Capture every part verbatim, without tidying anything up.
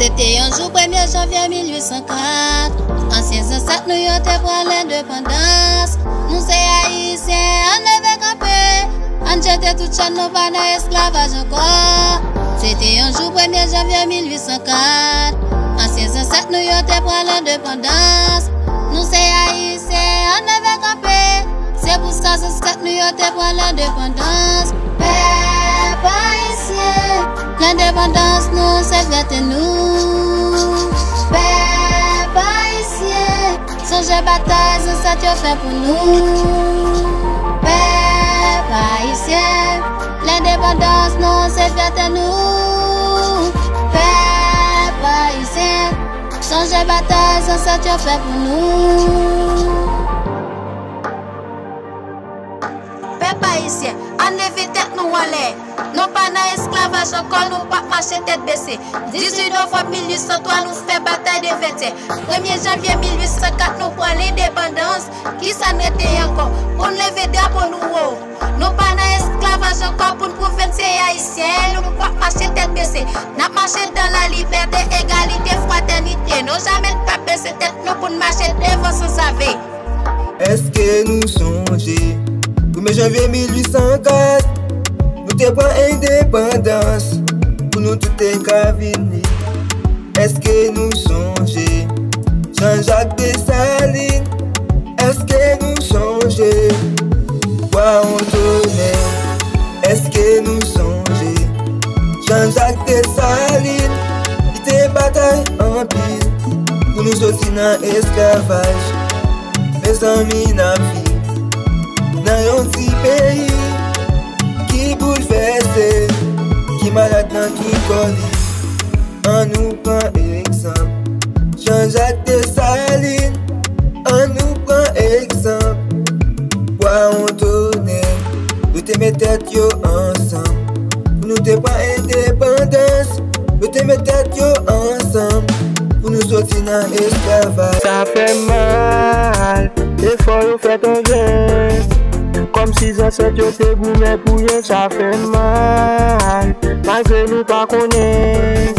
Se te yon jou premye janvye mil uit san kat. Ansyen zansèt nou yo te pran lendepandans. Nou se Ayisyen, ann leve kanpe. Ann jete tout chèn, nou pa nan esklavaj ankò. Se te yon jou premye janvye mil uit san kat. Ansyen zansèt nou yo te pran lendepandans. Nou se Ayisyen, ann leve kanpe. Se pou sa zansèt nou yo te pran lendepandans. Pèp ayisyen, lendepandans nou se fyète nou. Pèp ayisyen, sonje batay zansèt yo fè pou nou. Pèp ayisyen, lendepandans nou se fyète nou. Pèp ayisyen, sonje batay zansèt yo fè pou nou. Pèp ayisyen, ann leve tèt nou anlè. Nou pa nan esklavaj ankò, nou p ap mache tèt bese. Dizuit novanm mil uit san twa, nou fè batay de vètyè. Premye janvye mil uit san kat, nou pran lendepandans. Kisa n rete ankò? Pou n leve drapo nou wo. Nou pa nan esklavaj ankò, pou n pwouve n se Ayisyen, nou p ap mache tèt bese. N ap mache dans la liberté, égalité, fraternité. Non, jamè n p ap bese tèt nou pou n mache devan sansave. Èske nou sonje premye janvye mil uit san kat, nou te pran endepandans pou nou tout te ka vini? Èske nou sonje Jean-Jacques Dessalines? Èske nou sonje Pwaontonè? Èske nou sonje Jean-Jacques Dessalines? Li te batay anpil pou nou soti nan esklavaj. Mezanmi, n ap viv nan yon ti peyi ki boulvèse, ki malad nan tout kò li. Ann nou pran egzanp Jean-Jacques Dessalines. Ann nou pran egzanp Pwaontonè. Yo te met tèt yo ansanm pou nou te pran endepandans. Yo te met tèt yo ansanm pou nou soti nan esklavaj. Sa fè mal, efò yo fèt an ven. Kòmsi zansèt yo te goumen pou yo, sa fè mal. Malgre nou pa konnen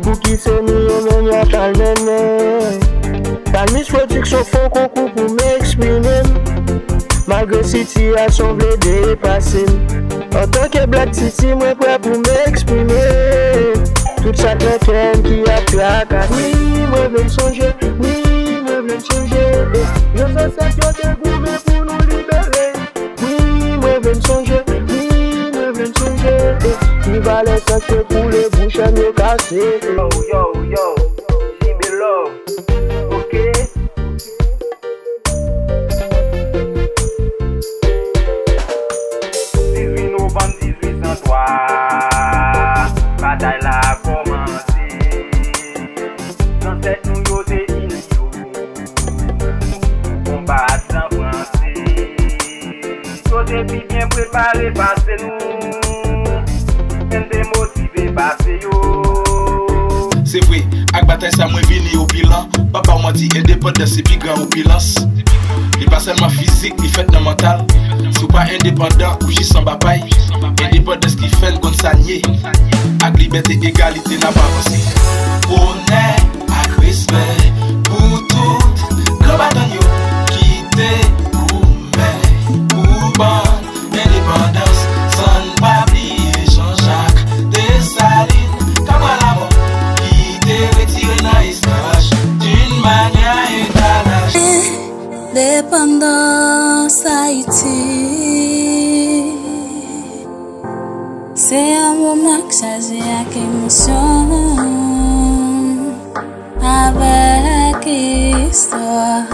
pou ki se nou yo menm y ap al mennen. Talmis Production fè yon konkou pou m eksprime m. Malgre sitiyasyon vle depase m, antanke Black Titi, mwen prè pou m eksprime tout sa k nan kè m ki ap trakase. Wi, mwen vle n sonje, wi, mwen vle n sonje, eh, jan zansèt yo te goumen pou nou libere. Wi, mwen vle n sonje, wi, mwen vle n sonje, eh, ki valè san k te koule pou chèn yo kase, eh. Yo, yo, yo, J B Love, ok. Dizuit novanm dizuit san twa, batay la kòmanse. Zansèt nou yo te ini yo pou konbat blan franse. Yo te pi byen prepare pase nou. N te motive pase yo. Se vre, ak batay sa mwen vini opilan. P ap ba w manti, endepandans se pi gran opilans. Li pa sèlman fizik, li fèt nan mantal. Si w pa endepandan, ou jis anba pay. Endepandans ki fè n konn sa n ye. Ak libète, egalite, n ap avanse. Onè ak respè pou tout konbatan yo ki te goumen pou ban endepandans, san n pa bliye Jean-Jacques Dessalines, kapral lamò, ki te retire nan esklavaj d'une manière étalage. Endepandans Ayiti, se yon moman k chaje ak emosyon. Avèk istwa,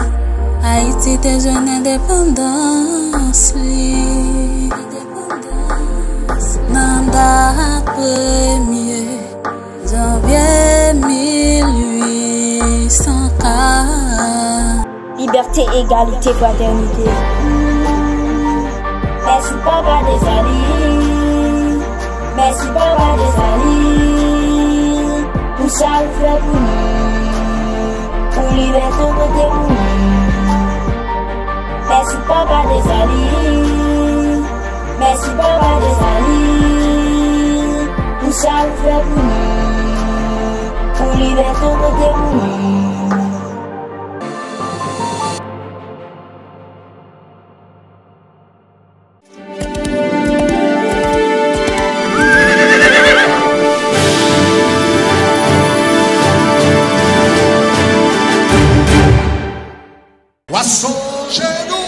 Ayiti te jwenn endepandans li nan dat premye janvye mil uit san kat. Liberté, égalité, fraternité. Mèsi papa Desalin. Mèsi papa Desalin. Pou sa ou fè pou nou. Pou libète ou pote pou nou. Mèsi papa Desalin. Mèsi papa Desalin. Pou sa ou fè pou nou. Pou li Lè sou kote pou mwen. W a sonje nou,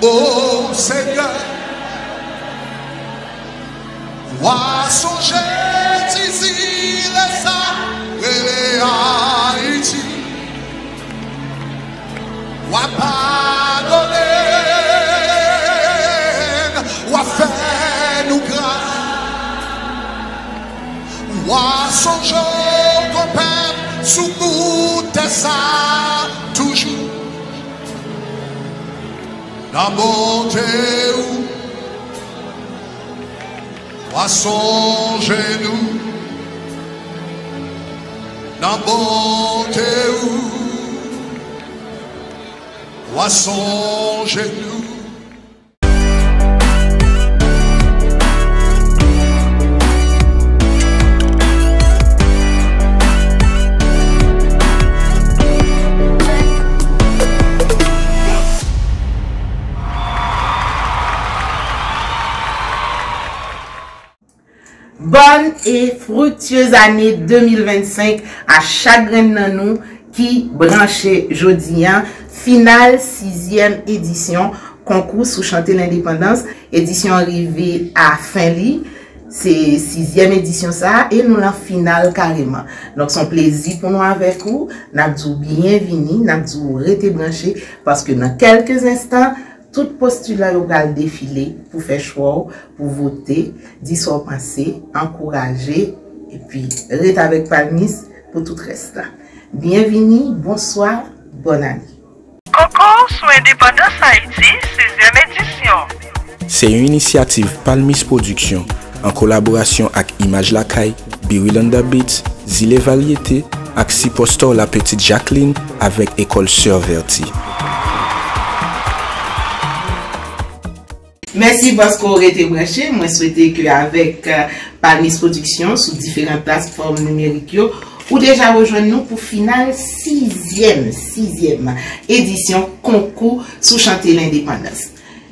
o Senyè. W a sonje ti zile sa rele Ayiti. W a padone n, w a fè nou gras. W a sonje w, konpè, sou bout tè sa toujou. Nan bonte w, w a sonje nou. Nan bonte w, w a sonje nou. Bonne et fructueuse année deux mille vingt-cinq à chak grenn nan nou ki branche jodi a. Final sizyèm edisyon konkou sou chante lendepandans. Edisyon an rive a fen li. Se sizyèm edisyon sa a e nou lan final kareman. Donk, se yon plezi pou nou avèk ou. N ap di w byenvini, n ap di w rete branche, paske nan kèlke enstan, tout postilan yo pral defile pou fè chwa w, pou vote, di sa w panse, ankouraje, epi ret avèk Palmis pou tout rès la. Byenvini, bonswa, bòn ane. Konkou sou endepandans Ayiti, sizyèm edisyon. Se yon inisyativ Palmis Production, an kolaborasyon ak Imaj Lakay, Birilanda Beats, Zile Varyete, ak sipò Store La Petite Jacqueline avèk Ekòl Sè Vèti. Mèsi paske w rete branche. Mwen swete ke avèk, euh, Palmis Production sou diferan platfòm nimerik yo, ou deja rejwenn nou pou final sizyèm, sizyèm edisyon konkou sou chante lendepandans.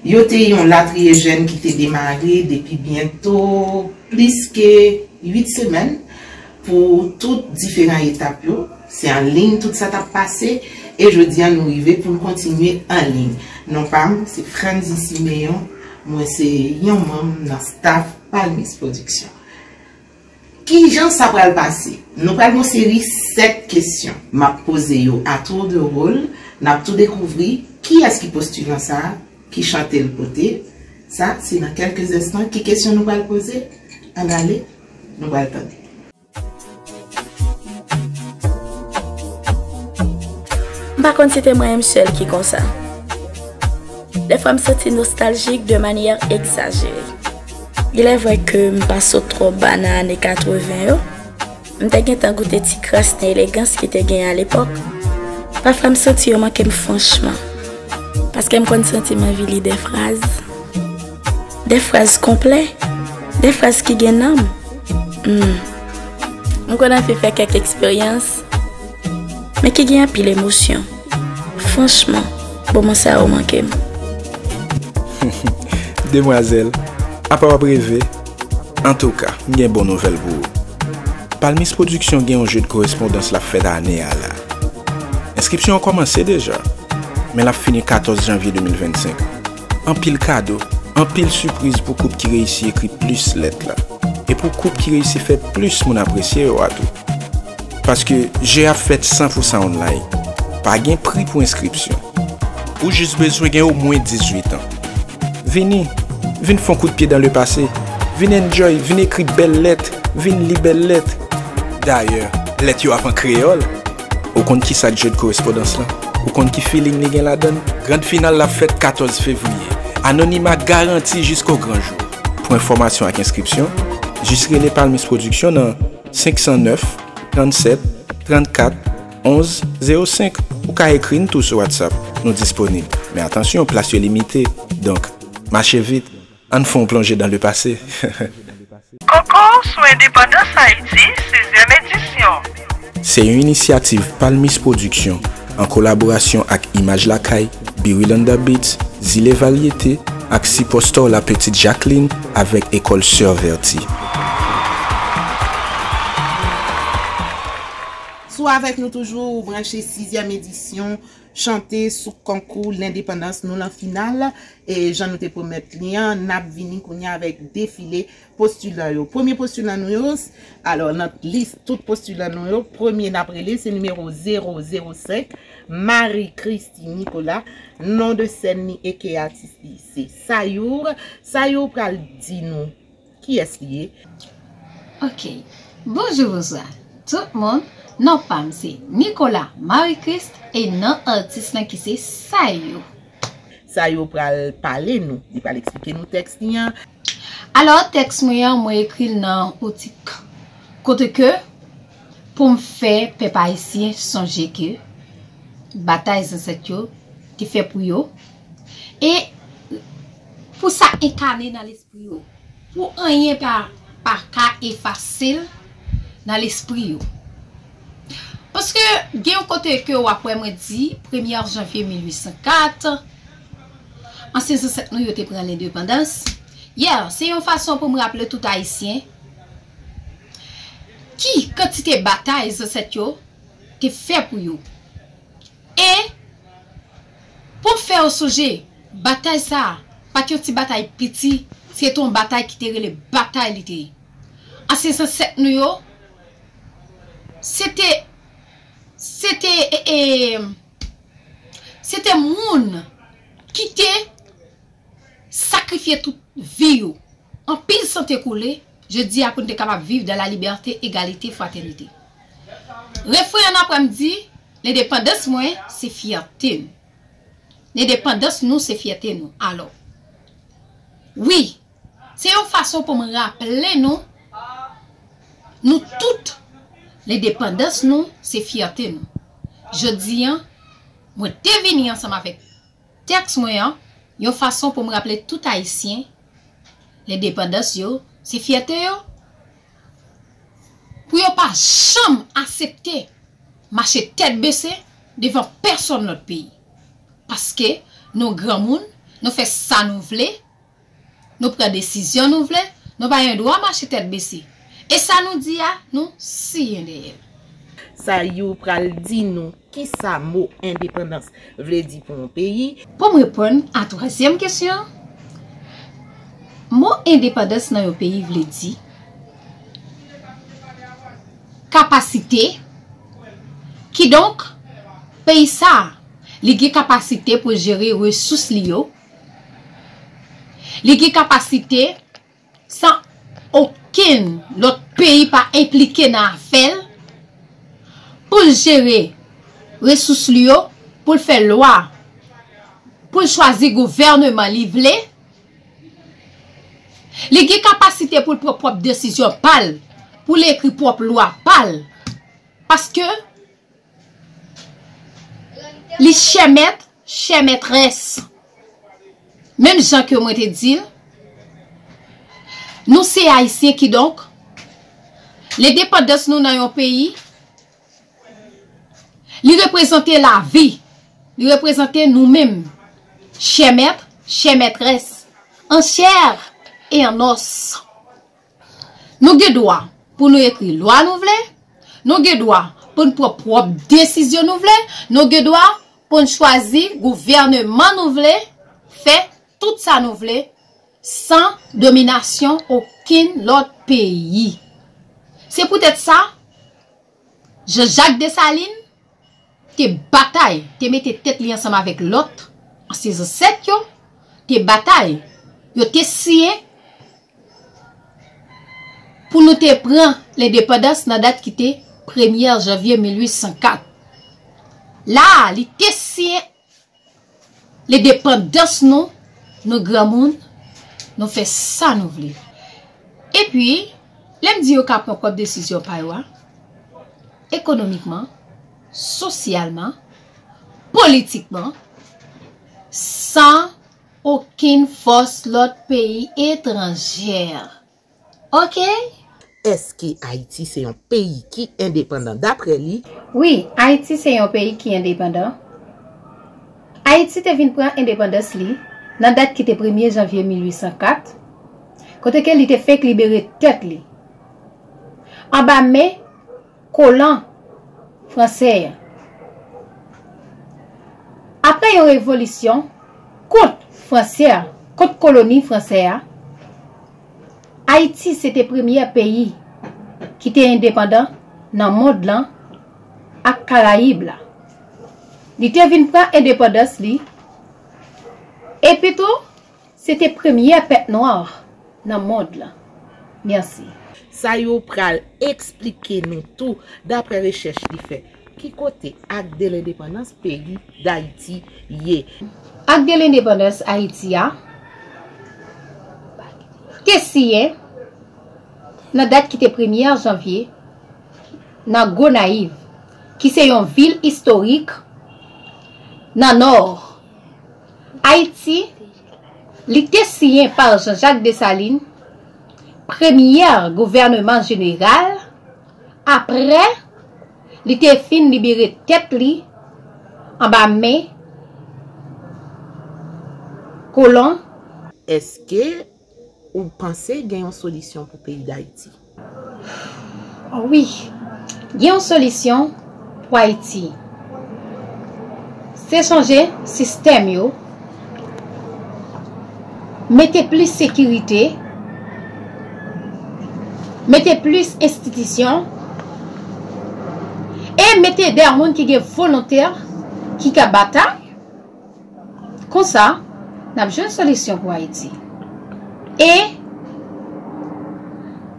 Yo te yon latriye jèn ki te demare depi byento plis ke uit semèn pou tout diferan etap yo. Se an liy tout sa t ap pase, e jodi a nou rive pou n kontinye an liy. Non pa m, se Franzy Siméon, mwen se yon manm nan staff Palmis Production. Kijan sa pral pase? Nou pral gen yon seri sèt kesyon. M ap poze yo a tour de rôle. N ap tou dekouvri kiyès ki postilan sa a, ki chante l pote. Sa, se nan kèlke enstan. Ki kesyon nou pral poze? Ann ale, nou pral tande. M pa konn si te mwen menm sèl ki konsa. Dèfwa m santi nostaljik de manyè egzajere. Il est vrai ke m pa sot twò ba nan ane katreven yo. M te gentan goute ti kras nan elegans ki te genyen alepòk. Pafwa m santi yo manke m franchman. Paske m konn santi m anvi li de fraz. De fraz konplè. De fraz ki gen nanm. Hmm. M konn anvi fè kèk eksperyans, men ki gen anpil emosyon. Franchman, moman sa yo manke m. Demwazèl, apa w ap reve? Antouka, m gen bon nouvèl pou ou. Palmis Production gen yon jeu de correspondance l ap fèt ane a la. Enskripsyon an kòmanse deja, men l ap fini katòz janvye de mil vennsenk. Anpil kado, anpil sipriz pou koup ki reyisi ekri plis lèt la. E pou koup ki reyisi fè plis moun apresye yo a tou. Paske jeu a ap fèt san pou san online. Pa gen pri pou enskripsyon. Ou jis bezwen gen omwen dizuit an. Vini, vin fè yon kout pye dans le passé. Vin enjoy, vin ekri bèl lèt, vin li bèl lèt. Dayè, lèt yo ap an kreyòl. Ou konn kisa k jeu de correspondance lan? Ou konn ki feeling li gen ladan l? Grand final la ap fèt katòz fevriye. Anonima garanti jusqu'au grand jour. Pou enfòmasyon ak enskripsyon, jis rele Palmis Production nan senk san nèf, trannsèt, trannkat, onz, zewo senk. Ou ka ekri n tou sou WhatsApp. Nou disponib. Men atansyon, plas yo limite. Donk, mache vit. Ann fè yon plonje dans le passé. Konkou Sou Endepandans Ayiti, sizyèm edisyon. Se yon inisyativ Palmis Production, an kolaborasyon ak Imaj Lakay, Birilanda Beats, Zile Varyete, ak sipò Star La Petite Jacqueline avèk Ekòl Sè Vèti. Si w avèk nou toujou, ou branche sizyèm edisyon Chante sou konkou lendepandans nou lan final. E jan nou te pwomèt li an, n ap vini kounye a avèk defile postilan yo. Premye postilan nou yo, alò, nan lis tout postilan nou yo, premye n ap rele se nimewo zewo zewo senk, Marie Christie Nicolas, non de sèn li aka atis li se Sayour. Sayour pral di nou kiyès li ye. Ok. Bonjou, bonswa tout moun. Non pa m se Nicolas Marie Christ e non atis lan ki se Sayour. Sayour pral pale nou, li pral eksplike nou tèks li an. Alò, tèks mwen an, mwen ekri l nan optik kote ke pou m fè pèp ayisyen sonje ke batay zansèt yo te fè pou yo e pou sa enkane nan lespri yo, pou anyen pa, pa ka efase l nan lespri yo. Paske gen yon kote ke w ap wè mwen di, premyè janvye mil uit san kat, ansyen zansèt nou yo te pran lendepandans. Yeah, se yon fason pou m raple tout Ayisyen ki kantite batay zansèt yo te fè pou yo. E pou m fè w sonje, batay sa a pa t yon ti batay piti, se te yon batay ki te rele batay li te ye. Ansyen zansèt nou yo, se te, se te, e, e, se te moun ki te sakrifye tout vi yo. Anpil san te koule, jodi a pou n te kapab viv dans la liberté, égalité, fraternité. Refren an apre m di, lendepandans mwen, se fyète m. Lendepandans nou, se fyète nou. Alò, wi, se yon fason pou m raple nou, nou tout, lendepandans nou, se fyète nou. Jodi a, mwen te vini ansanm avèk tèks mwen an, yon fason pou m raple tout Ayisyen, lendepandans yo, se fyète yo, pou yo pa janm aksepte mache tèt bese devan pèsonn lòt peyi. Paske nou granmoun, nou fè sa nou vle, nou pran desizyon nou vle, nou pa gen dwa mache tèt bese. E sa nou di a, nou siyen dèyè l. Sayour pral di nou kisa mo endepandans vle di pou yon peyi. Pou m reponn a twazyèm kesyon an, mo endepandans nan yon peyi vle di kapasite, kidonk, peyi sa a, li gen kapasite pou l jere resous li yo, li gen kapasite san okenn lòt peyi pa enplike nan afè l, pou l jere resous li yo, pou l fè lwa, pou l chwazi gouvèneman li vle, li gen kapasite pou l pran pwòp desizyon pa l, pou l ekri pwòp lwa pa l, paske li chè mèt, chè mètrès. Menm jan ke mwen te di l, nou se Ayisyen, kidonk, lendepandans nou nan yon peyi, li reprezante lavi, li reprezante nou menm, chè mèt, chè mètrès, an chè e an os. Nou gen dwa pou nou ekri lwa nou vle, nou gen dwa pou n pran pwòp desizyon nou vle, nou gen dwa pou n chwazi gouvèneman nou vle, fè tout sa nou vle, san dominasyon okenn lòt peyi. Se poutèt sa, Jean-Jacques Dessalines te batay, te mete tèt li ansanm avèk lòt ansyen zansèt yo, te batay, yo te siyen pou nou te pran lendepandans nan dat ki te premyè janvye mil uit san kat. La a, li te siyen lendepandans nou, nou granmoun, nou fè sa nou vle. Epi, lè m di yo ka pran pwòp desizyon pa yo a, ekonomikman, sosyalman, politikman, san okenn fòs lòt peyi etranjè. Oke? Èske Ayiti se yon peyi ki endepandan daprè li? Wi, Ayiti se yon peyi ki endepandan. Ayiti te vin pran endepandans li nan dat ki te premye janvye mil uit san kat, kote ke li te fenk libere tèt li anba men kolon fransè a. Apre yon revolisyon kont fransè a, kont koloni fransè a, Ayiti se te premyè peyi ki te endepandan nan mond lan ak Karayib la. Li te vin pran endepandans li, epi tou, se te premyè pèp nwa nan mond lan. Mèsi. Sayo pral eksplike nou tou, daprè rechèch li fè, ki kote Ak de Lendepandans peyi Dayiti ye. Ak de Lendepandans Ayiti a te siyen nan dat ki te premye janvye nan Gonayiv, ki se yon vil istorik nan nò Ayiti. Li te siyen pa Jean-Jacques Dessalines, premyè gouvèneman jeneral, apre li te fin libere tèt li anba men kolon. Èske ou panse gen yon solisyon pou peyi Dayiti? Wi, gen yon solisyon pou Ayiti. Se chanje sistèm yo, mete plis sekirite, mete plis enstitisyon, e mete de moun ki gen volontè, ki ka batay. Konsa, n ap jwenn solisyon pou Ayiti. E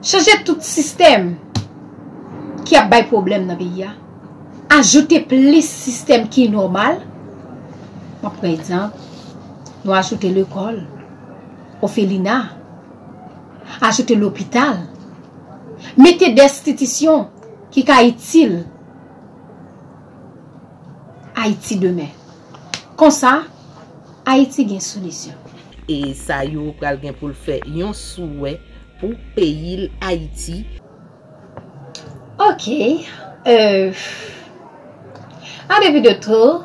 chanje tout sistèm ki ap bay pwoblèm nan peyi a. Ajoute plis sistèm ki nòmal. M ap pran egzanp, nou ajoute lekòl, òfelina, ajoute lopital, mete de enstitisyon ki ka itil Ayiti demen. Konsa, Ayiti gen solisyon. E Sayo pral gen pou l fè yon souwè pou peyi l Ayiti. Ok. Euh, en début de tout,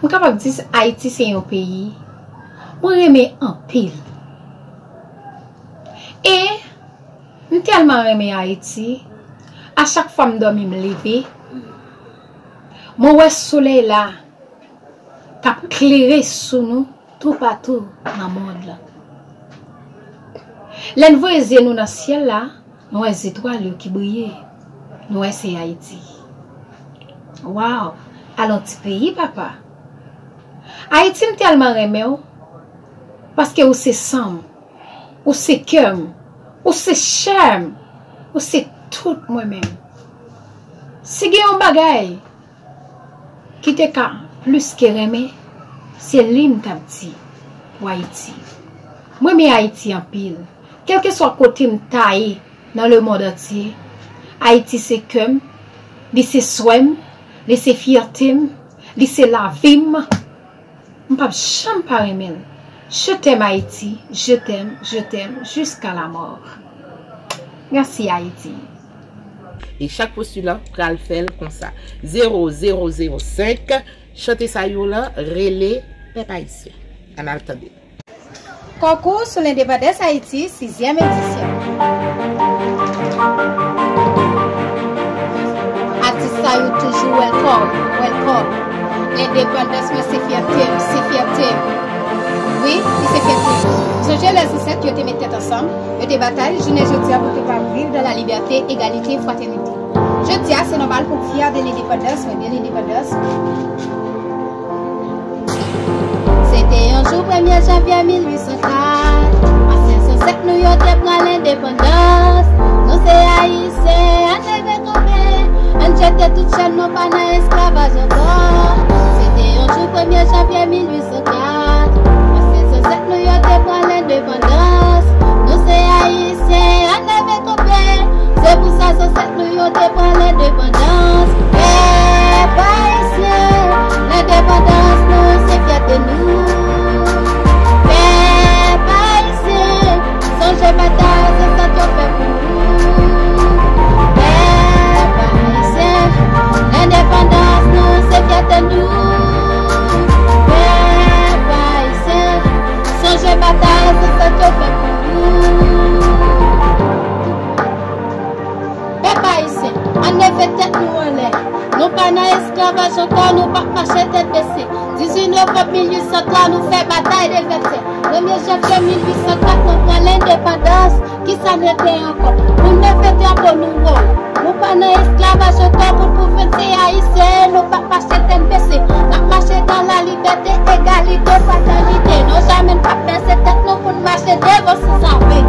m kapab di Ayiti se yon peyi mwen renmen anpil. E m tèlman renmen Ayiti, a chak fwa m dòmi, m leve, mwen wè solèy la k ap klere sou nou toupatou nan mond lan. Lè n voye zye nou nan syèl la, nou wè zetwal yo ki briye. Nou wè se Ayiti. Waw, al on ti peyi, papa. Ayiti, m tèlman renmen w, paske ou se san m, ou se kè m, ou se chè m, ou se tout mwen menm. Si gen yon bagay ki te ka plis ke renmen, se li m t ap di pou Ayiti. M renmen Ayiti anpil. Kèlkeswa kote m ta ye nan lemonn antye, Ayiti se kè m, li se swè m, li se fyète m, li se lavi m. M p ap janm pa renmen l. Je t'aime Haïti, je t'aime, je t'aime jusqu'à la mort. Mèsi Ayiti. E chak postilan pral fè l konsa. Zewo zewo zewo senk, chante Sayo lan rele pèp ayisyen. Ann al tande. Konkou sou lendepandans Ayiti, sizyèm edisyon. Atis Sayo toujou welcome, welcome. Lendepandans mwen se fyète m, se fyète m. Wi, li se fyète m. Sonje lè zansèt yo te met tèt ansanm, yo te batay, jounen jodi a pou te ka viv dans la liberté, égalité, fraternité. Jodi a, se nòmal pou m fyè de lendepandans mwen, de lendepandans mwen. Se te yon jou premye janvye mil uit san kat, ansyen zansèt nou yo te pran lendepandans. Nou se Ayisyen, ann leve kanpe, ann jete tout chèn, nou pa nan esklavaj ankò. Se te yon jou premye janvye mil uit san kat, ansyen zansèt nou yo te pran lendepandans. Nou se Ayisyen, ann leve kanpe. Se pou sa zansèt nou yo te pran lendepandans. Pèp ayisyen, lendepandans nou se fyète nou. Pèp ayisyen, sonje batay zansèt yo fè pou nou. Batay, se sa k yo fè pou nou. Pèp ayisyen, ann leve tèt nou anlè. Nou pa nan esklavaj ankò, nou p ap mache tèt bese. Dizuit novanm mil uit san twa, nou fè batay de vètyè. Premye janvye mil uit san kat, nou pran lendepandans. Kisa n rete ankò? Pou n leve drapo nou wo. Nou pa nan esklavaj ankò, pou n pwouve n se ayisyen, nou p ap mache tèt bese. N ap mache dans la liberté, égalité, fraternité. Non, jamè n p ap bese tèt nou pou n mache devan san zape.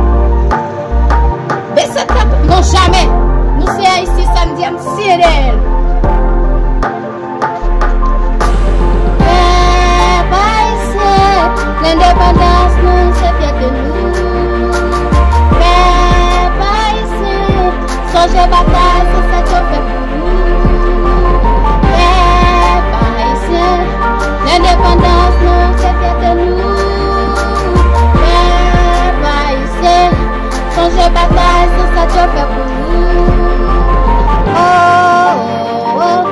Bese tèt, non, jamè. Nou se ayisyen, sa n di a, n siyen dèyè l. Pèp ayisyen, lendepandans nou se fyète nou. Pèp ayisyen, sonje batay, se sa k yo fè pou nou. Pèp ayisyen, lendepandans nou se fyète nou. Pèp ayisyen, sonje batay, se sa k yo fè pou nou. Oh, oh, oh.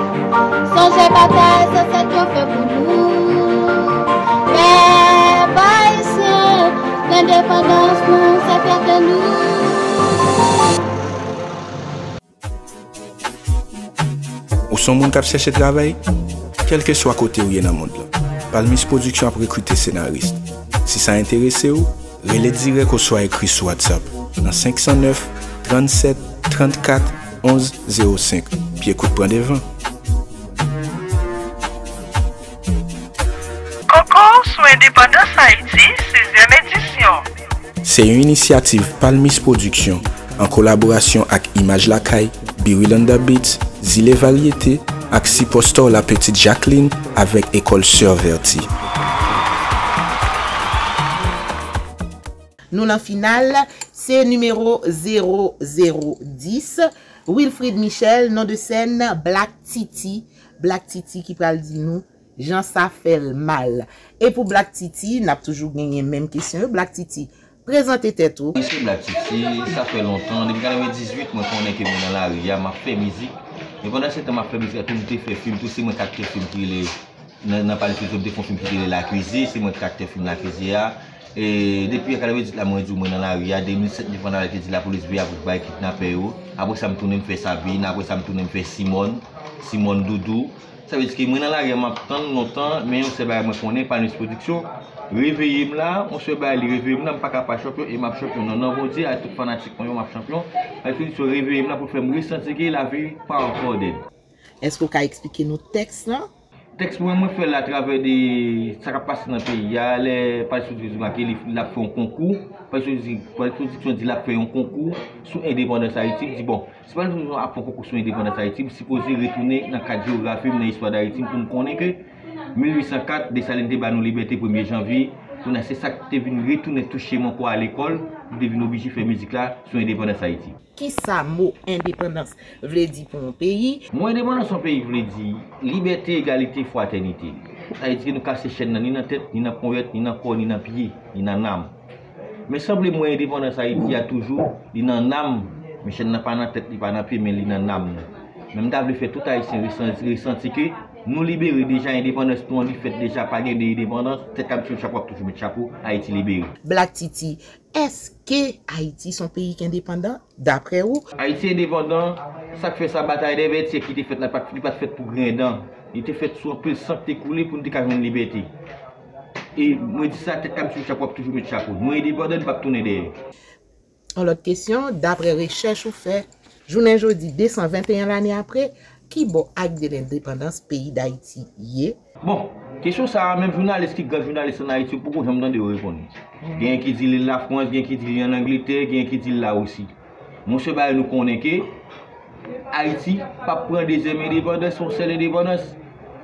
Sonje batay zansèt yo fè pou nou. Pèp ayisyen, lendepandans nou se fyète nou. Ou se yon moun k ap chèche travay? Kèlkeswa kote w ye nan mond lan, Palmis Production ap rekrite senaris. Si sa enterese w, rele dirèk oswa ekri sou WhatsApp nan senk san nèf, trannsèt, trannkat, onz zewo senk. Pye kout pran devan. Koko sou Endepandans Ayiti, sizyèm edisyon. Se yon inisyativ Palmis Production, an kolaborasyon ak Imaj Lakay, Birilanda Beats, Zile Varyete, ak sipò Store La Petite Jacqueline avèk Ekòl Sè Vèti. Nou nan final, se nimewo zewo zewo dis, Wilfrid Michel, non de sèn, Black Titi. Black Titi ki pral di nou jan sa fè l mal. E pou Black Titi, n ap toujou genyen menm kesyon yo. Black Titi, prezante tèt ou. Mwen se Black Titi, sa fè lontan, depi katrevendizuit, mwen konnen ke mwen nan lari a, m ap fè mizik. Men pandan se tan m ap fè mizik la tou, m te fè fim tou, se mwen k aktè fim ki rele, nan, nan Palmis Production, m te fè yon fim ki rele Lakize, se mwen k aktè fim Lakize a. E depi katrevendizuit la, mwen di w mwen nan lari a, de mil sèt, m te fè nan lari, te di lapolis veye avèk bay kidnapè yo. Apre sa, m tounen m fè Sabine, apre sa, m tounen m fè Simòn, Simòn Doudou. Sa vle di ke mwen nan lari a, m ap tann lontan, men yon sèl bagay mwen konnen, Palmis Production reveye m la, yon sèl bagay li reveye m la, m pa ka pa chanpyon, e m ap chanpyon. Nan non Bondye, ak tout fanatik mwen yo, m ap chanpyon. Palmis Production reveye m la pou fè m resanti ke lavi pa ankò dèd. Èske w ka eksplike nou tèks lan? Tèks mwen, mwen fè l atravè de sa k ap pase nan peyi a, lè Palmis Production di m ke li, l ap fè yon konkou, Palmis Production di, Palmis Production di l ap fè yon konkou sou endepandans Ayiti, m di, bon, si Palmis Production ap fè yon konkou sou endepandans Ayiti, m sipoze retounen nan kat jewografi m, nan istwa Dayiti m, pou m konnen ke mil uit san kat, Desalin te ba nou libète premye janvye, kounye a se sa k te vin retounen touche m ankò a lekòl, m te vin oblije fè mizik la sou endepandans Ayiti. Kisa mo endepandans vle di pou yon peyi? Mo endepandans yon peyi vle di libète, egalite, fratènite. Sa vle di ke nou kase chèn nan ni nan tèt, ni nan ponyèt, ni nan kò, ni nan pye, ni nan nanm. Men sanble mwen endepandans Ayiti a toujou, li nan nanm, men chèn nan pa nan tèt, li pa nan pye, men li nan nanm nou. Men m ta vle fè tout Ayisyen resanti, resanti ke nou libere deja, endepandans nou an li fèt deja, pa gen de endepandans, tèt k ap met chapo ap toujou met chapo, Ayiti libere. Black Titi, èske Ayiti se yon peyi ki endepandan, daprè ou? Ayiti endepandan, sa k fè sa, batay dè vètyè ki te fèt la, li pa t, li pa t fèt pou grendan. Li te fèt sou anpil san k te koule pou n te ka jwenn libète. E mwen di sa, tèt k ap met chapo ap toujou met chapo. Nou endepandan, nou p ap tounen dèyè. Yon lòt kesyon, daprè rechèch ou fè, jounen jodi, de san venteyen lane apre, ki bò Akt de Lendepandans peyi Dayiti ye? Bon, kesyon sa a, menm jounalis ki gran jounalis ann Ayiti, ou poko janm tande yo reponn li. Genyen ki di li Lafrans, genyen ki di li ann Angletè, genyen ki di li Larisi. Yon sèl bagay nou konnen ke Ayiti p ap pran dezyèm endepandans, se yon sèl endepandans.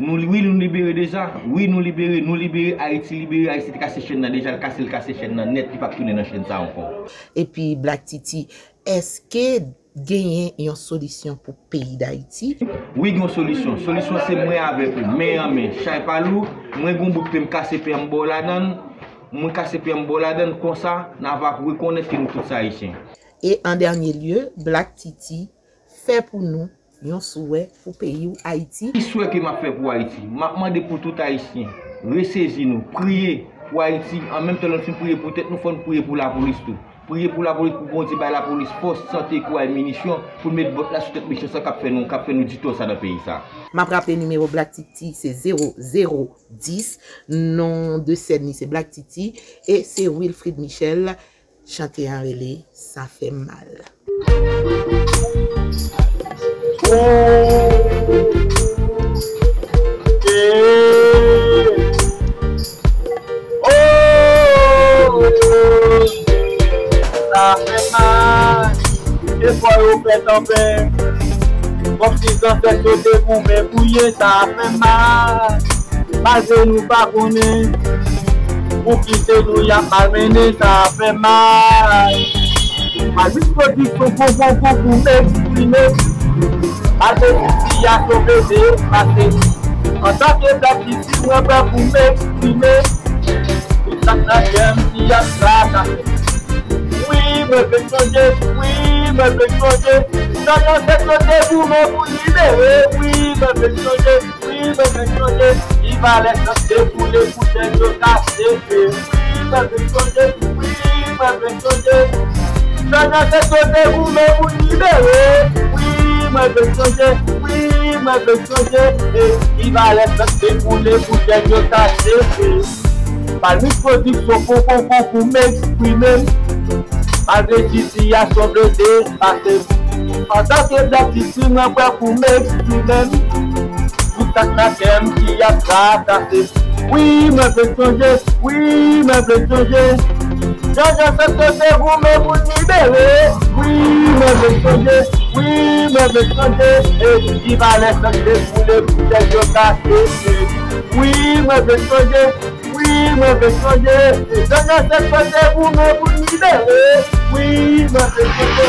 Nou, wi, nou libere deja. Wi, nou libere, nou libere, Ayiti libere, Ayiti te kase chèn nan deja, l kase, l kase chèn nan nèt, li p ap tounen nan chèn sa a ankò. Epi Black Titi, èske genyen yon solisyon pou peyi Dayiti? Wi, gen yon solisyon. Solisyon se mwen avèk ou, men an men, chay pa lou, mwen gen yon bout pye m kase pye m ba w ladann, mwen kase pye m ba w ladann, konsa, n a va rekonèt ke nou tout se Ayisyen. E an dènye lye, Black Titi, fè pou nou yon swè pou peyi w Ayiti. Ki swè ke m ap fè pou Ayiti? M ap mande pou tout Ayisyen resezi nou, priye, Pou Ayiti, an menm tan lè n fin priye pou tèt nou, fò n priye pou lapolis tou. Priye pou lapolis, pou Bondye bay lapolis fòs, sante, kouraj, minisyon, pou l met bòt la sou tèt mechan sa k ap fè nou, k ap fè nou di tò sa nan peyi sa. M ap raple nimewo Black Titi, se zewo zewo dis, non de sèn li se Black Titi, e se Wilfrid Michel, chante an rele Sa fè m mal. Sa fè mal. Efò yo fèt anven. Kòmsi zansèt yo te goumen pou ye, sa fè mal. Malgre nou pa konnen, pou kite nou y ap malmennen, sa fè mal. Malgre pwodiksyon pran konkou pou m eksprime, malgre sitiyasyon blese pase. Antanke Black Titi, mwen prè pou m eksprime. Tout sa k nan kè m ki ap trakase. Wi, mwen vle chanje, wi, mwen vle chanje. Jan zansèt yo te goumen pou libere, wi, mwen vle chanje. Wi, mwen vle chanje, li valè san dekoule pou tèt yo kase. Wi, mwen vle chanje, wi, mwen vle chanje. Jan zansèt yo te goumen pou libere. Wi, mwen vle chanje, wi, mwen vle chanje. E li valè san dekoule pou tèt yo kase. Palmis Pwodiksyon pran konkou pou m eksprime m. Malgre sitiyasyon blese pase m. Antanke Black Titi, mwen prè pou m eksprime m. Tout sa k nan kè m ki ap trakase m. Wi, mwen vle chanje, wi, mwen vle chanje. Jan zansèt yo te goumen pou n libere. Wi, mwen vle chanje, wi, mwen vle chanje. E ki valè san dekoule pou tèt yo kase. Wi, mwen vle chanje. Wi, mwen vle chanje. Jan zansèt yo te goumen pou n libere. Wi, mwen vle chanje.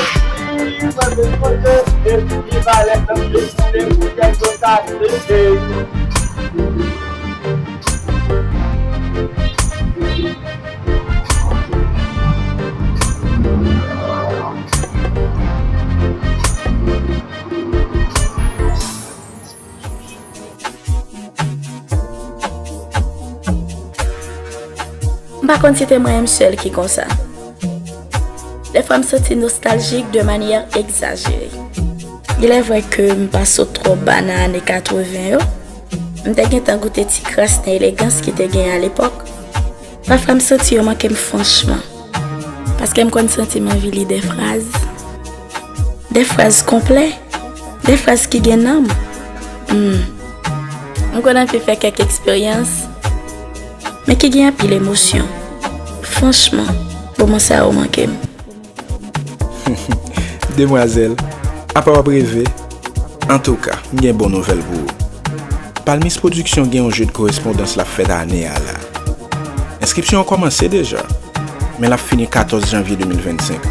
Wi, mwen vle chanje. E ki valè san dekoule pou tèt yo kase. M pa konn si te mwen menm sèl ki konsa. Dèfwa m santi nostaljik de manyè egzajere. Il est vrai ke m pa sot twò ba nan ane katreven yo, m te gentan goute ti kras nan elegans ki te genyen alepòk. Pafwa m santi yo manke m franchman. Paske m konn santi m anvi li de fraz. De fraz konplè. De fraz ki gen nanm. Hmm. M konn anvi fè kèk eksperyans, men ki gen anpil emosyon. Franchman, moman sa yo manke m. Demwazèl, apa w ap reve? Antouka, m gen bon nouvèl pou ou. Palmis Pwodiksyon gen yon je de korespondans l ap fèt ane a la. Enskripsyon an kòmanse deja, men l ap fini katòz janvye de mil vennsenk.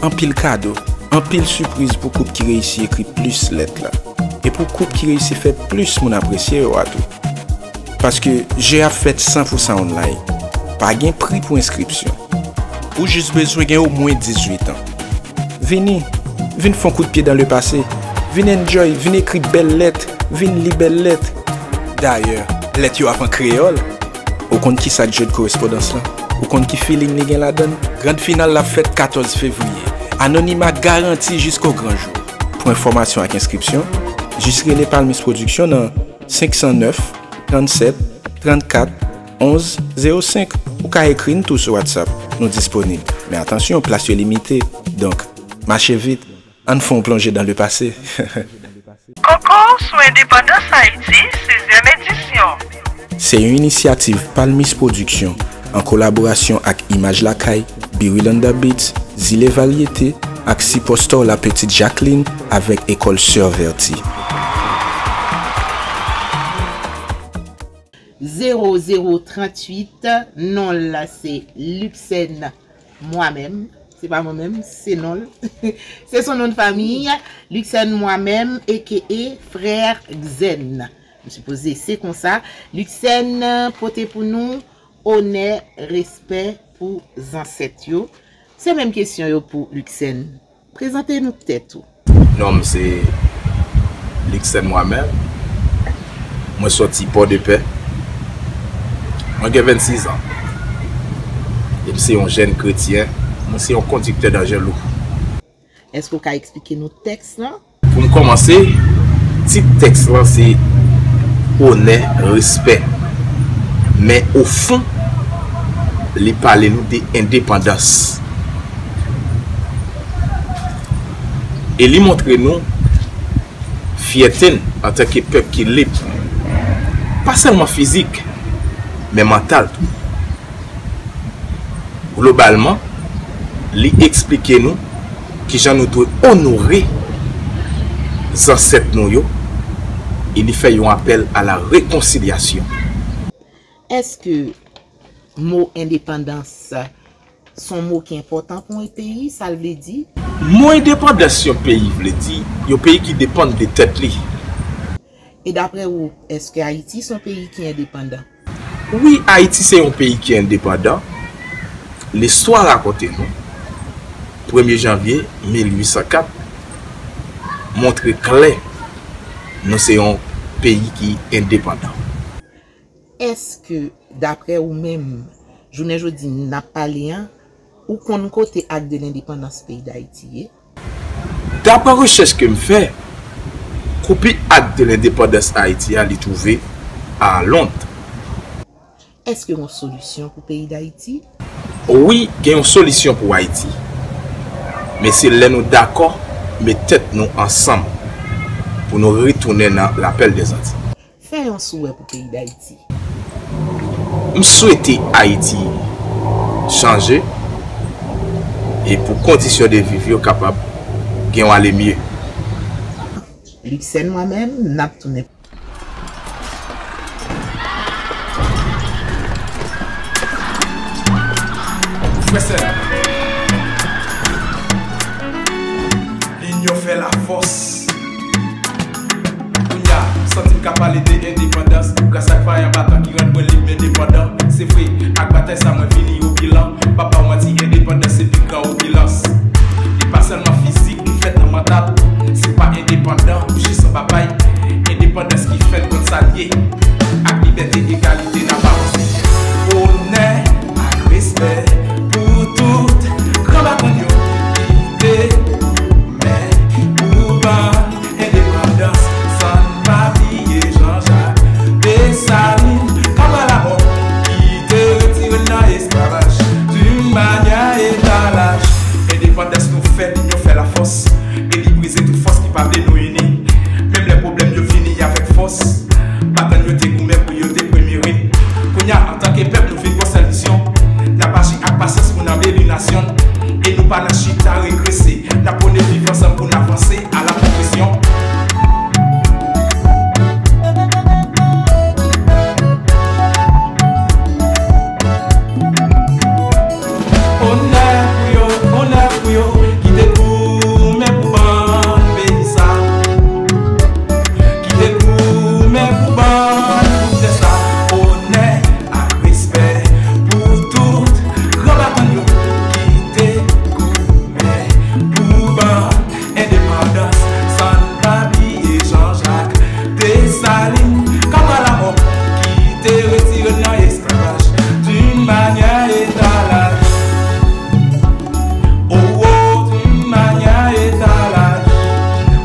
Anpil kado, anpil sipriz pou koup ki reyisi ekri plis lèt la. E pou koup ki reyisi fè plis moun apresye yo a tou. Paske je a ap fèt san pou san online. Pa gen pri pou enskripsyon. Ou jis bezwen gen omwen dizuit an. Vini, vin fè yon kout pye dan lepase. Vin enjoy, vin ekri bèl lèt, vin li bèl lèt. Dayè, lèt yo ap an kreyòl. Ou konn kisa k je de korespondans lan? Ou konn ki feeling li gen ladan l? Grand final la ap fèt katòz fevriye. Anonima garanti jisko gran jou. Pou enfòmasyon ak enskripsyon, jis rele Palmis Pwodiksyon nan senk san nèf, trannsèt, trannkat, onz, zewo senk. Ou ka ekri n tou sou WhatsApp. Nou disponib. Men atansyon, plas yo limite. Donk, mache vit. Ann fè yon plonje dan lepase. Koko sou Endepandans Ayiti, sizyèm edisyon. Se yon inisyativ Palmis Pwodiksyon, an kolaborasyon ak Imaj Lakay, Birilanda Beats, Zile Varyete, ak sipò Store La Petite Jacqueline avèk Ekòl Sè Vèti. Zewo zewo tranntuit, non l se Luxène Mwa menm, se pa mwen menm, se non l. Se son non de famille, Luxène Mwa menm, A K A Frè Xèn. M sipoze se konsa. Luxène pote pou nou onè, respè pou zansèt yo. Se menm kesyon yo pou Luxène. Prezante nou tèt ou. Non m se Luxène Mwa menm. Mwen sòti Pòdepè. Mwen gen vennsis an. M se yon jèn kretyen, mwen se yon kondiktè danjelou. Èske w ka eksplike nou tèks lan? Pou m kòmanse, tit tèks lan se Onè, Respè. Men ofon, li pale nou de endepandans. E li montre nou fyète n antanke pèp ki lib. Pa sèlman fizik, men mantal tou. Globalman, li eksplike nou kijan nou dwe onore zansèt nou yo, e li fè yon apèl a la rekonsilyasyon. Èske mo endepandans se yon mo ki enpòtan pou yon peyi? Sa l vle di? Mo endepandans yon peyi vle di yon peyi ki depann de tèt li. E daprè ou, èske Ayiti se yon peyi ki endepandan? Wi, Ayiti se yon peyi ki endepandan. Listwa rakonte nou, premye janvye mil uit san kat montre klè nou se yon peyi ki endepandan. Èske, daprè ou menm, jounen jodi n ap pale an, ou konn kote Acte de l'Indépendance peyi Dayiti ye? Daprè rechèch ke m fè, kopi Acte de l'Indépendance Ayiti a, li twouve a Lond. Èske gen yon solisyon pou peyi Dayiti? Wi, gen yon solisyon pou Ayiti. Men se lè nou dakò met tèt nou ansanm pou nou retounen nan lapèl dèzanti. Fè yon souwè pou peyi Dayiti. M swete Ayiti chanje e pou kondisyon de viv yo kapab gen yon ale mye. Luxène, mwen menm, n ap tounen. Frè sè, linyon fè lafòs. Kounye a, m santi m ka pale de endepandans gras ak vayan batan ki rann mwen lib, endepandan. Se vre, ak batay sa mwen vini opilan. M p ap ba w manti, endepandans se pi gran opilans. Li pa sèlman fizik, li fèt nan mantal. Si w pa endepandan, ou jis anba pay. Endepandans ki fèt kont sa l ye. Ak libète, egalite, n ap avanse. Onè ak respè pou tout gran batan yo ki te goumen pou ban endepandans, san n pa bliye Jan Jak Desalin, Kanba Lamò, ki te retire n nan esklavaj, d'une manière étalaj. Endepandans nou fè, linyon fè lafòs, e li brize tout fòs ki pa vle nou ini. Menm lè pwoblèm yo vini avèk fòs, batan yo te goumen pou yo te premye win. Kounye a, antanke pèp, nou vin gon sèl vizyon. N ap aji ak pasyans pou n anbeli nasyon n, e nou pa nan chita regrese. N ap pwone viv ansanm pou n avanse a la pwogresyon. Onè pou yo, onè pou yo, ki te goumen pou ban n peyi sa, ki te goumen pou ban n tout tè sa. Onè ak respè pou tout gran batan yo ki te goumen pou ban n endepandans, san n pa bliye Jan Jak Desalin, Kanba Lamò, ki te retire n nan esklavaj d'une manière étalaj. Oh, oh, d'une manière étalaj.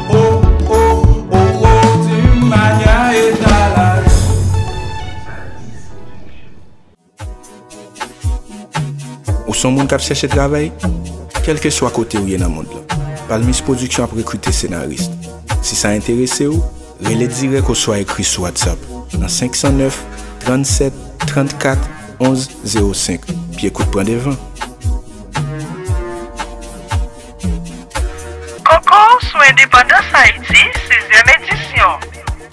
Oh, oh, oh, oh, d'une manière étalaj. Ou se yon moun k ap chèche travay? Kèlkeswa kote w ye nan mond lan, Palmis Production ap rekrite senaris. Si sa enterese w, rele dirèk oswa ekri sou WhatsApp nan senk san nèf, trannsèt, trannkat, onz zewo senk. Pye kout pran devan. Koko sou Endepandans Ayiti, sizyèm edisyon.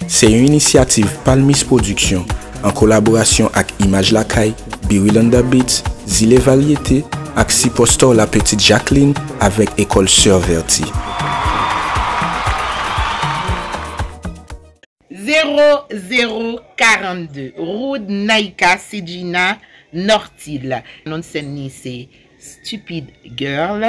Se yon inisyativ Palmis Production, an kolaborasyon ak Imaj Lakay, Birilanda Beats, Zile Varyete, ak sipò Store La Petite Jacqueline avèk Ekòl Sè Vèti. Zewo zewo karannde, Road Naika Sidjina Nortil. Non sèn ni se Stupid Girl,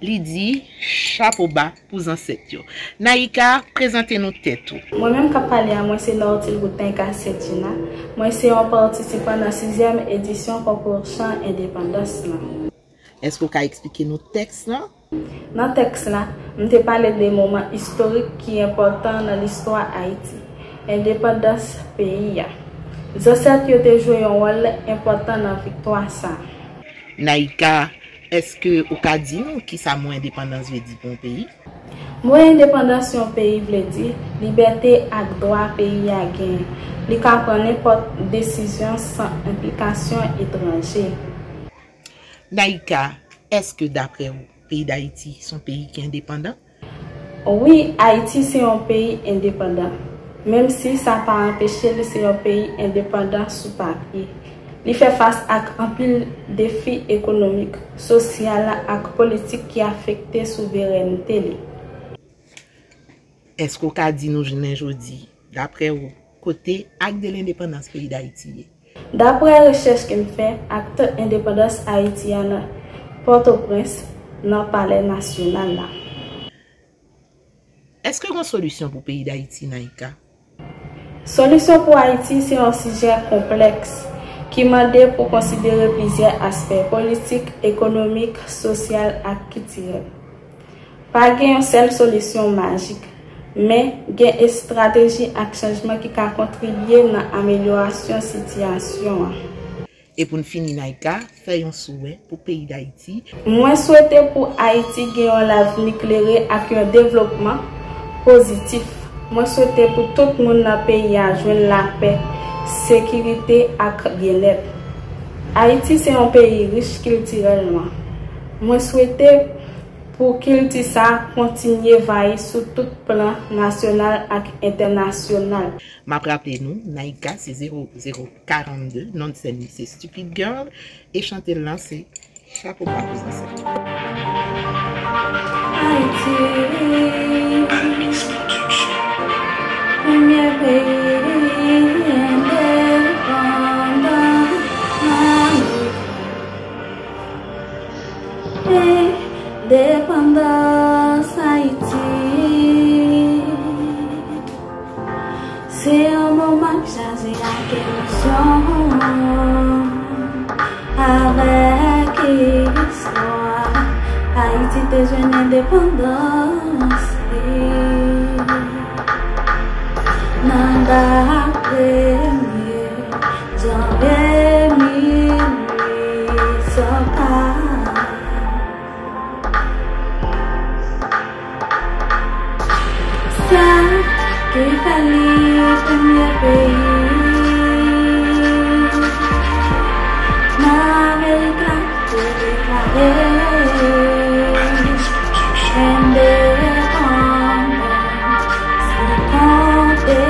li di, chapo ba pou zansèt yo. Naïka, prezante nou tèt ou. Mwen menm k ap pale a, mwen se Northil Goutnaïka Sedjina. Mwen se yon patisipan nan sizyèm edisyon konkou chan endepandans lan. Èske w ka eksplike nou tèks lan? Nan tèks la, m te pale de moman istorik ki enpòtan nan listwa Ayiti, endepandans peyi a. Zansèt yo te jwe yon wòl enpòtan nan viktwa sa a. Naïka, èske ou ka di nou kisa mo endepandans vle di pou yon peyi? Mo endepandans yon peyi vle di libète ak dwa peyi a genyen. Li ka pran nenpòt desizyon san enplikasyon etranje. Naïka, èske daprè ou, peyi Dayiti se yon peyi ki endepandan? Wi, Ayiti se yon peyi endepandan, menm si sa pa anpeche li se yon peyi endepandan sou papye. Li fè fas ak anpil defi ekonomik, sosyal ak politik ki afekte souverènte li. Èske w ka di nou jounen jodi, daprè ou, kote Ak de Lendepandans peyi Dayiti ye? Daprè rechèch ke m fè, Ak endepandans Ayiti a nan Pòtoprens, nan Palè Nasyonal la. Èske gen yon solisyon pou peyi Dayiti, Naïka? Solisyon pou Ayiti se yon sijè konplèks ki mande pou konsidere plizyè aspè politik, ekonomik, sosyal ak kiltirèl. Pa gen yon sèl solisyon majik, men gen estrateji ak chanjman ki ka kontribye nan amelyorasyon sitiyasyon an. E pou n fini, Naïka, fè yon souwè pou peyi Dayiti. Mwen swete pou Ayiti gen yon lavni klere ak yon devlopman pozitif. Mwen swete pou tout moun nan peyi a jwenn lapè, sekirite ak byennèt. Ayiti se yon peyi rich kiltirèlman. Mwen swete pou kilti sa a kontinye vayi sou tout plan nasyonal ak entènasyonal. M ap raple nou, Naïka se zewo zewo karannde, non d sèn li se Stupid Girl, e chante l lan se Chapo ba pou zansèt. Ayiti, premye peyi endepandan nan Amerik. Endepandans Ayiti. Se yon moman k chaje ak emosyon, avèk istwa. Ayiti te jwenn endepandans li nan dat premye janvye mil uit san kat. Sa ki fè li premye peyi nan Amerik la pou deklare endepandans li konteste.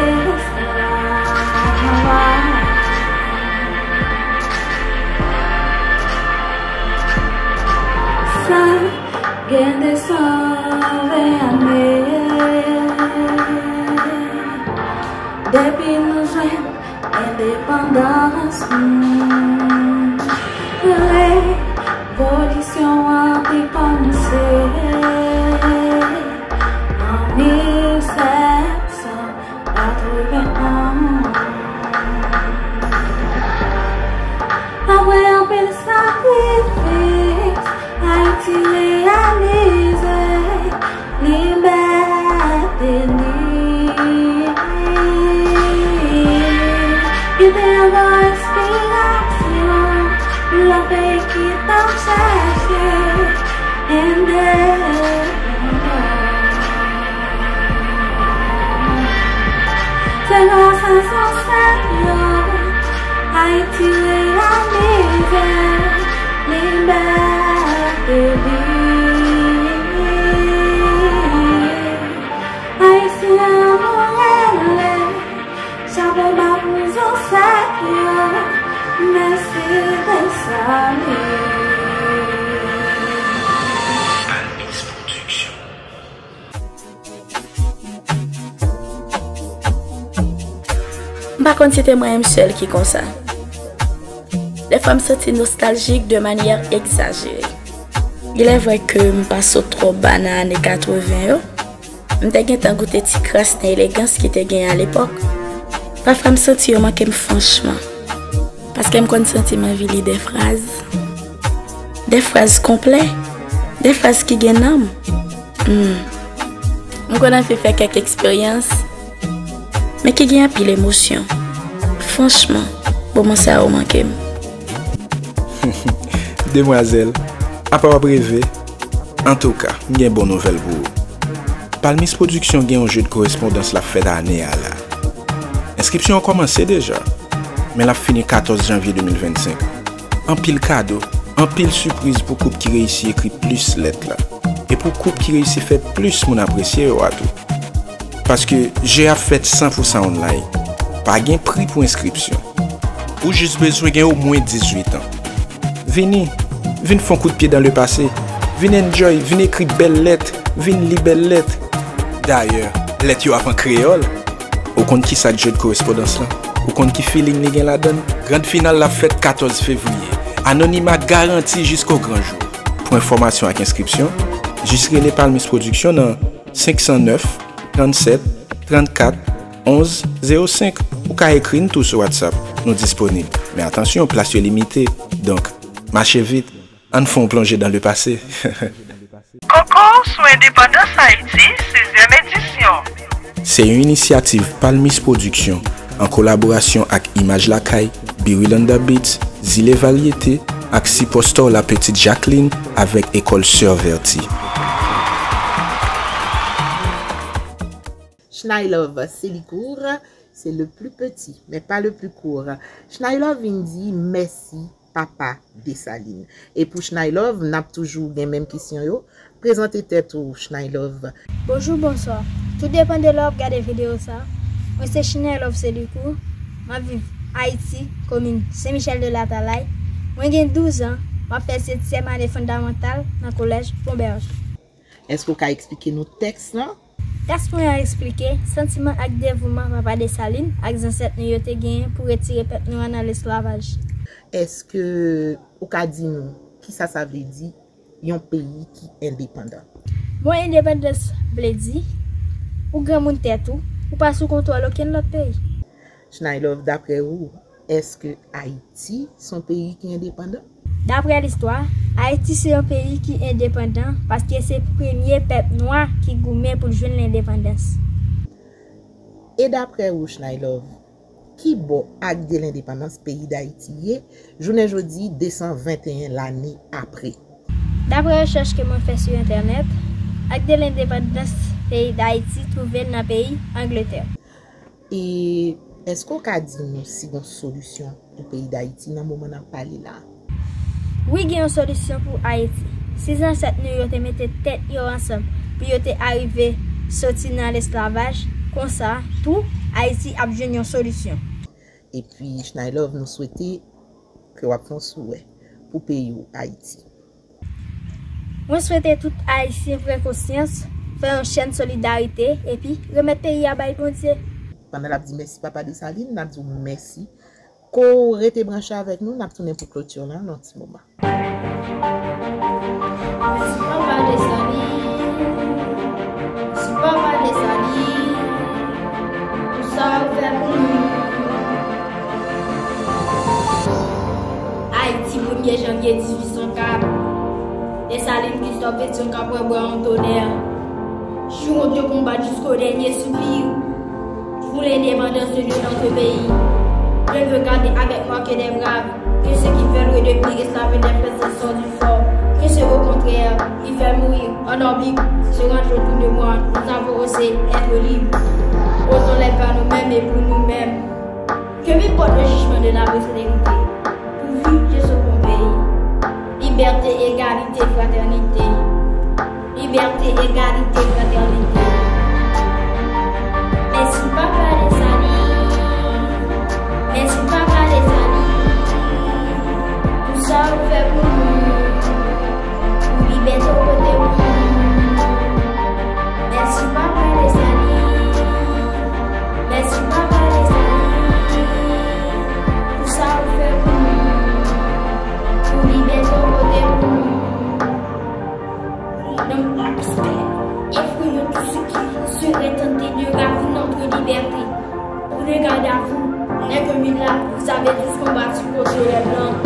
Sa gen de san ven ane depi nou jwenn endepandans nou. Revolisyon an te kòmanse an mil sèt san katreven. Apre anpil sakrifis, Ayiti reyalize libète li. Li te yon gran enspirasyon pou lòt peyi ki t ap chèche endepandans. Se gras a zansèt yo, Ayiti reyalize libète li. Ayisyen an nou rele, chapo ba pou zansèt yo, mèsi Desalin. Palmis Production. M pa konn si te mwen menm sèl ki konsa. Dèfwa m santi nostaljik de manyè egzajere. Il est vrai ke m pa sot twò ba nan ane katreven yo, m te gentan goute ti kras nan elegans ki te genyen alepòk. Pafwa m santi yo manke m franchman. Paske m konn santi m anvi li de fraz. De fraz konplè. De fraz ki gen nanm. Hmm. M konn anvi fè kèk eksperyans, men ki gen anpil emosyon. Franchman, moman sa yo manke m. Demwazèl, apa w ap reve? Antouka, m gen bon nouvèl pou ou. Palmis Production gen yon jeu de korespondans l ap fèt ane a la. Enskripsyon an kòmanse deja, men l ap fini katòz janvye de mil vennsenk. Anpil kado, anpil sipriz pou koup ki reyisi ekri plis lèt la. E pou koup ki reyisi fè plis moun apresye yo a tou. Paske jeu a ap fèt san pou san online. Pa gen pri pou enskripsyon. Ou jis bezwen gen omwen dizuit an. Vini, vin fè yon kout pye dans le passé. Vin enjoy, vin ekri bèl lèt, vin li bèl lèt. Dayè, lèt yo ap an kreyòl. Ou konn kisa k jeu de korespondans lan? Ou konn ki feeling li gen ladan l? Grand final la ap fèt katòz fevriye. Anonima garanti jusqu'au grand jour. Pou enfòmasyon ak enskripsyon, jis rele Palmis Production nan senk san nèf, trannsèt, trannkat, onz, zewo senk. Ou ka ekri n tou sou WhatsApp. Nou disponib. Men atansyon, plas yo limite. Donk, mache vit. Ann fè yon plonje dans le passé. Konkou sou endepandans Ayiti, sizyèm edisyon. Se yon inisyativ Palmis Production, an kolaborasyon ak Imaj Lakay, Birilanda Beats, Zile Varyete, ak sipò Store La Petite Jacqueline avèk École Sœur Verti. Shnailove, c'est le court, c'est le plus petit, mais pas le plus court. Shnailove vin di mèsi papa Desalin. E pou Shnailove, n ap toujou gen menm kesyon yo. Prezante tèt ou, Shnailove. Bonjou, bonswa. Tou depann de lè w ap gade videyo sa. Mwen se Shnailove Selikou. M ap viv Ayiti, komin Sen Michèl de Latalay. Mwen gen douz an. M ap fè setyèm ane fondamantal nan kolèj Fon Bèje. Èske w ka eksplike nou tèks lan? Tèks mwen an eksplike santiman ak devouman papa Desalin ak zansèt nou yo te genyen pou retire pèp nou an nan lesklavaj. Èske ou ka di nou kisa sa vle di yon peyi ki endepandan? Mo endepandans vle di ou granmoun tèt ou, ou pa sou kontwòl okenn lòt peyi. Shnailove, daprè ou, èske Ayiti se yon peyi ki endepandan? Daprè listwa, Ayiti se yon peyi ki endepandan paske se premye pèp nwa ki goumen pou l jwenn lendepandans. E daprè ou, Shnailove, ki bò Ak de Lendepandans peyi Dayiti ye jounen jodi, de san venteyen lane apre? Daprè rechèch ke mwen fè sou entènèt, Ak de Lendepandans peyi Dayiti twouve l nan peyi Angletè. E èske w ka di nou si gon solisyon pou peyi Dayiti nan moman n ap pale la a? Wi, gen yon solisyon pou Ayiti. Si zansèt nou yo te mete tèt yo ansanm pou yo te arive soti nan lesklavaj, konsa tou Ayiti ap jwenn yon solisyon. Epi, Shnailove, nou swete ke w ap fè yon souwè pou peyi w, Ayiti. Mwen swete tout Ayisyen pran konsyans, fè yon chèn solidarite, epi remèt peyi a bay Bondye. Pandan l ap di mèsi Papa Desalin, n ap di w mèsi. Ko rete branche avèk nou, n ap tounen pou kloti lan nan yon ti moman. Mèsi Papa Desalin, mèsi Papa Desalin, pou sa w fè pou nou. Ayiti, premye janvye dizuit san kat. Desalin, Christophe, Pétion, Capois, Bois, Antonin. Juron de combattre jusqu'au dernier soupir pour l'indépendance de notre pays. Je veux garder avec moi que des braves, que ceux qui veulent redéfinir l'esclavage des frères et sœurs du fort, que ceux au contraire qui veulent mourir en orbite se rangent autour de moi. Nous avons osé être libres. Osons l'être par nous-mêmes et pour nous-mêmes. Que m'importe le jugement de la postérité, pourvu que je sauve mon pays. Liberté, égalité, fraternité. Liberté, égalité, fraternité. Mèsi Papa Desalin. Mèsi Papa Desalin. Pou sa ou fè pou nou. Pou libète ou pote pou nou. Mèsi Papa Desalin. Mèsi Papa Desalin. Pou sa ou fè pou nou. Pou libète ou pote pou nou. L'homme a disparu. Effrayons tous ceux qui seraient tentés de ravir notre liberté. Prenez garde à vous, nègres mulâtres, vous avez tous combattu contre les blancs.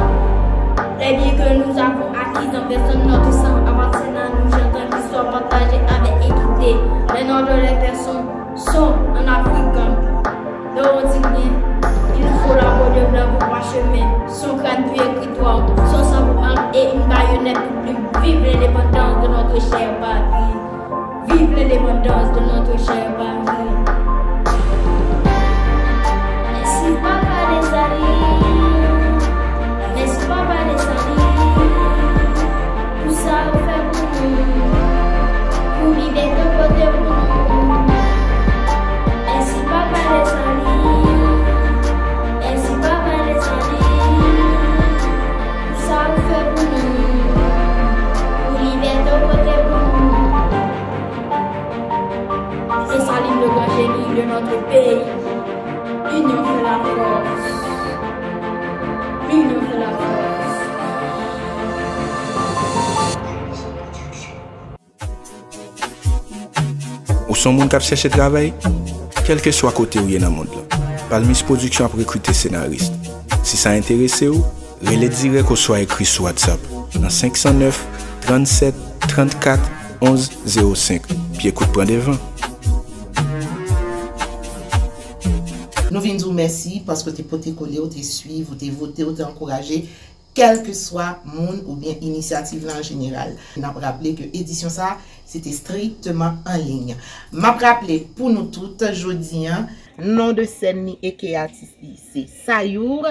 Les biens que nous avons acquis en versant notre sang appartiennent à nous. J'entends l'histoire partagée avec équité. Les noms de les personnes sont en Afrique. Laurent dit bien, il nous faut la peau de blanc pour parchemin, son crâne pour écritoire, son sang pour encre et une baïonnette pour plume. Vive l'indépendance de notre chère patrie. Vive l'indépendance de notre chère patrie. Mèsi papa Desalin. Mèsi papa Desalin. Pou sa ou fè pou nou. Pou libète ou pote pou nou. Mèsi papa Desalin. Mèsi papa Desalin. Pou sa ou fè pou nou. Pou libète ou pote pou nou. Desalin, le grand génie de notre pays. L'union fait la force. L'union fait la force. Ou se yon moun k ap chèche travay? Kèlkeswa kote w ye nan mond lan, Palmis Production ap rekrite senaris. Si sa enterese w, rele dirèk oswa ekri sou WhatsApp nan senk san nèf, trannsèt, trannkat, onz, zewo senk. Pye kout pran devan. Nou vin di w mèsi paske w te pote kole, w te swiv, w te vote, w te ankouraje kèlkeswa moun oubyen inisyativ la an jeneral. N ap raple ke edisyon sa a, se te strikteman an liy. M ap raple pou nou tout, jodi a, non de sèn li eke atis li, se Sayour.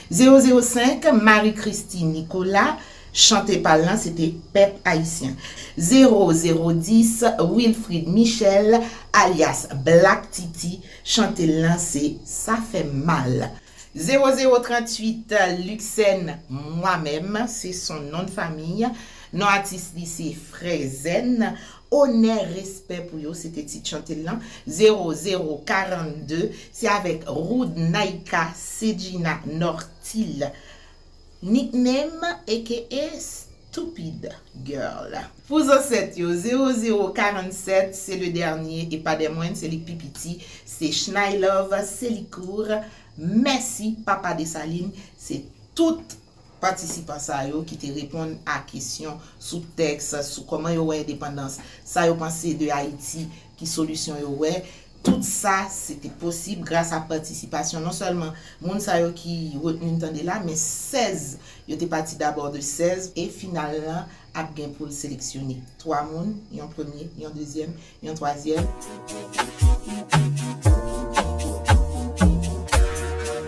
Zewo zewo senk, Marie Christine Nicolas, chante pa l lan, se te Pèp Ayisyen. Zewo zewo dis, Wilfrid Michel, alyas Black Titi, chante l lan, se Sa fè mal. Zewo zewo tranntuit, Luxène, Mwa menm, se son non de fanmi. Non atis li se Frè Zen. Onè, respè pou yo, se te tit chante l lan. Zewo zewo karannde, se avèk Rood Naika, Sedjina Nortil. Nickname, aka Stupid Girl. Pou zansèt yo, zewo zewo karannsèt, se le dènye e pa dè mwens, se li k pi piti, se Schnylove, Selicourt. Mèsi, papa Desalin, se tout patisipan sa yo ki te reponn a kesyon sou tèks, sou kòman yo wè endepandans, sa yo panse de Ayiti, ki solisyon yo wè. Tout sa, se te posib gras a patisipasyon non sèlman moun sa yo ki retni n tande la, men sèz, yo te pati dabò de sèz, e final lan ap gen pou l seleksyone twa moun, yon premye, yon dezyèm, yon twazyèm.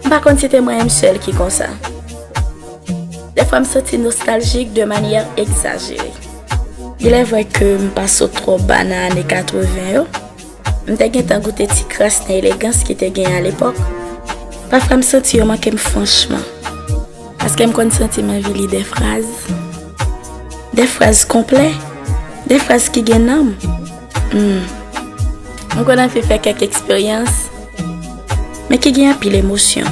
M pa konn si te mwen menm sèl ki konsa. Dèfwa m santi nostaljik de manyè egzajere. Il est vrai ke m pa sot twò ba nan ane katreven yo, m te gentan goute ti kras nan elegans ki te genyen alepòk. Pafwa m santi yo manke m franchman. Paske m konn santi m anvi li de fraz. De fraz konplè. De fraz ki gen nanm. Hmm. M konn anvi fè kèk eksperyans, men ki gen anpil emosyon.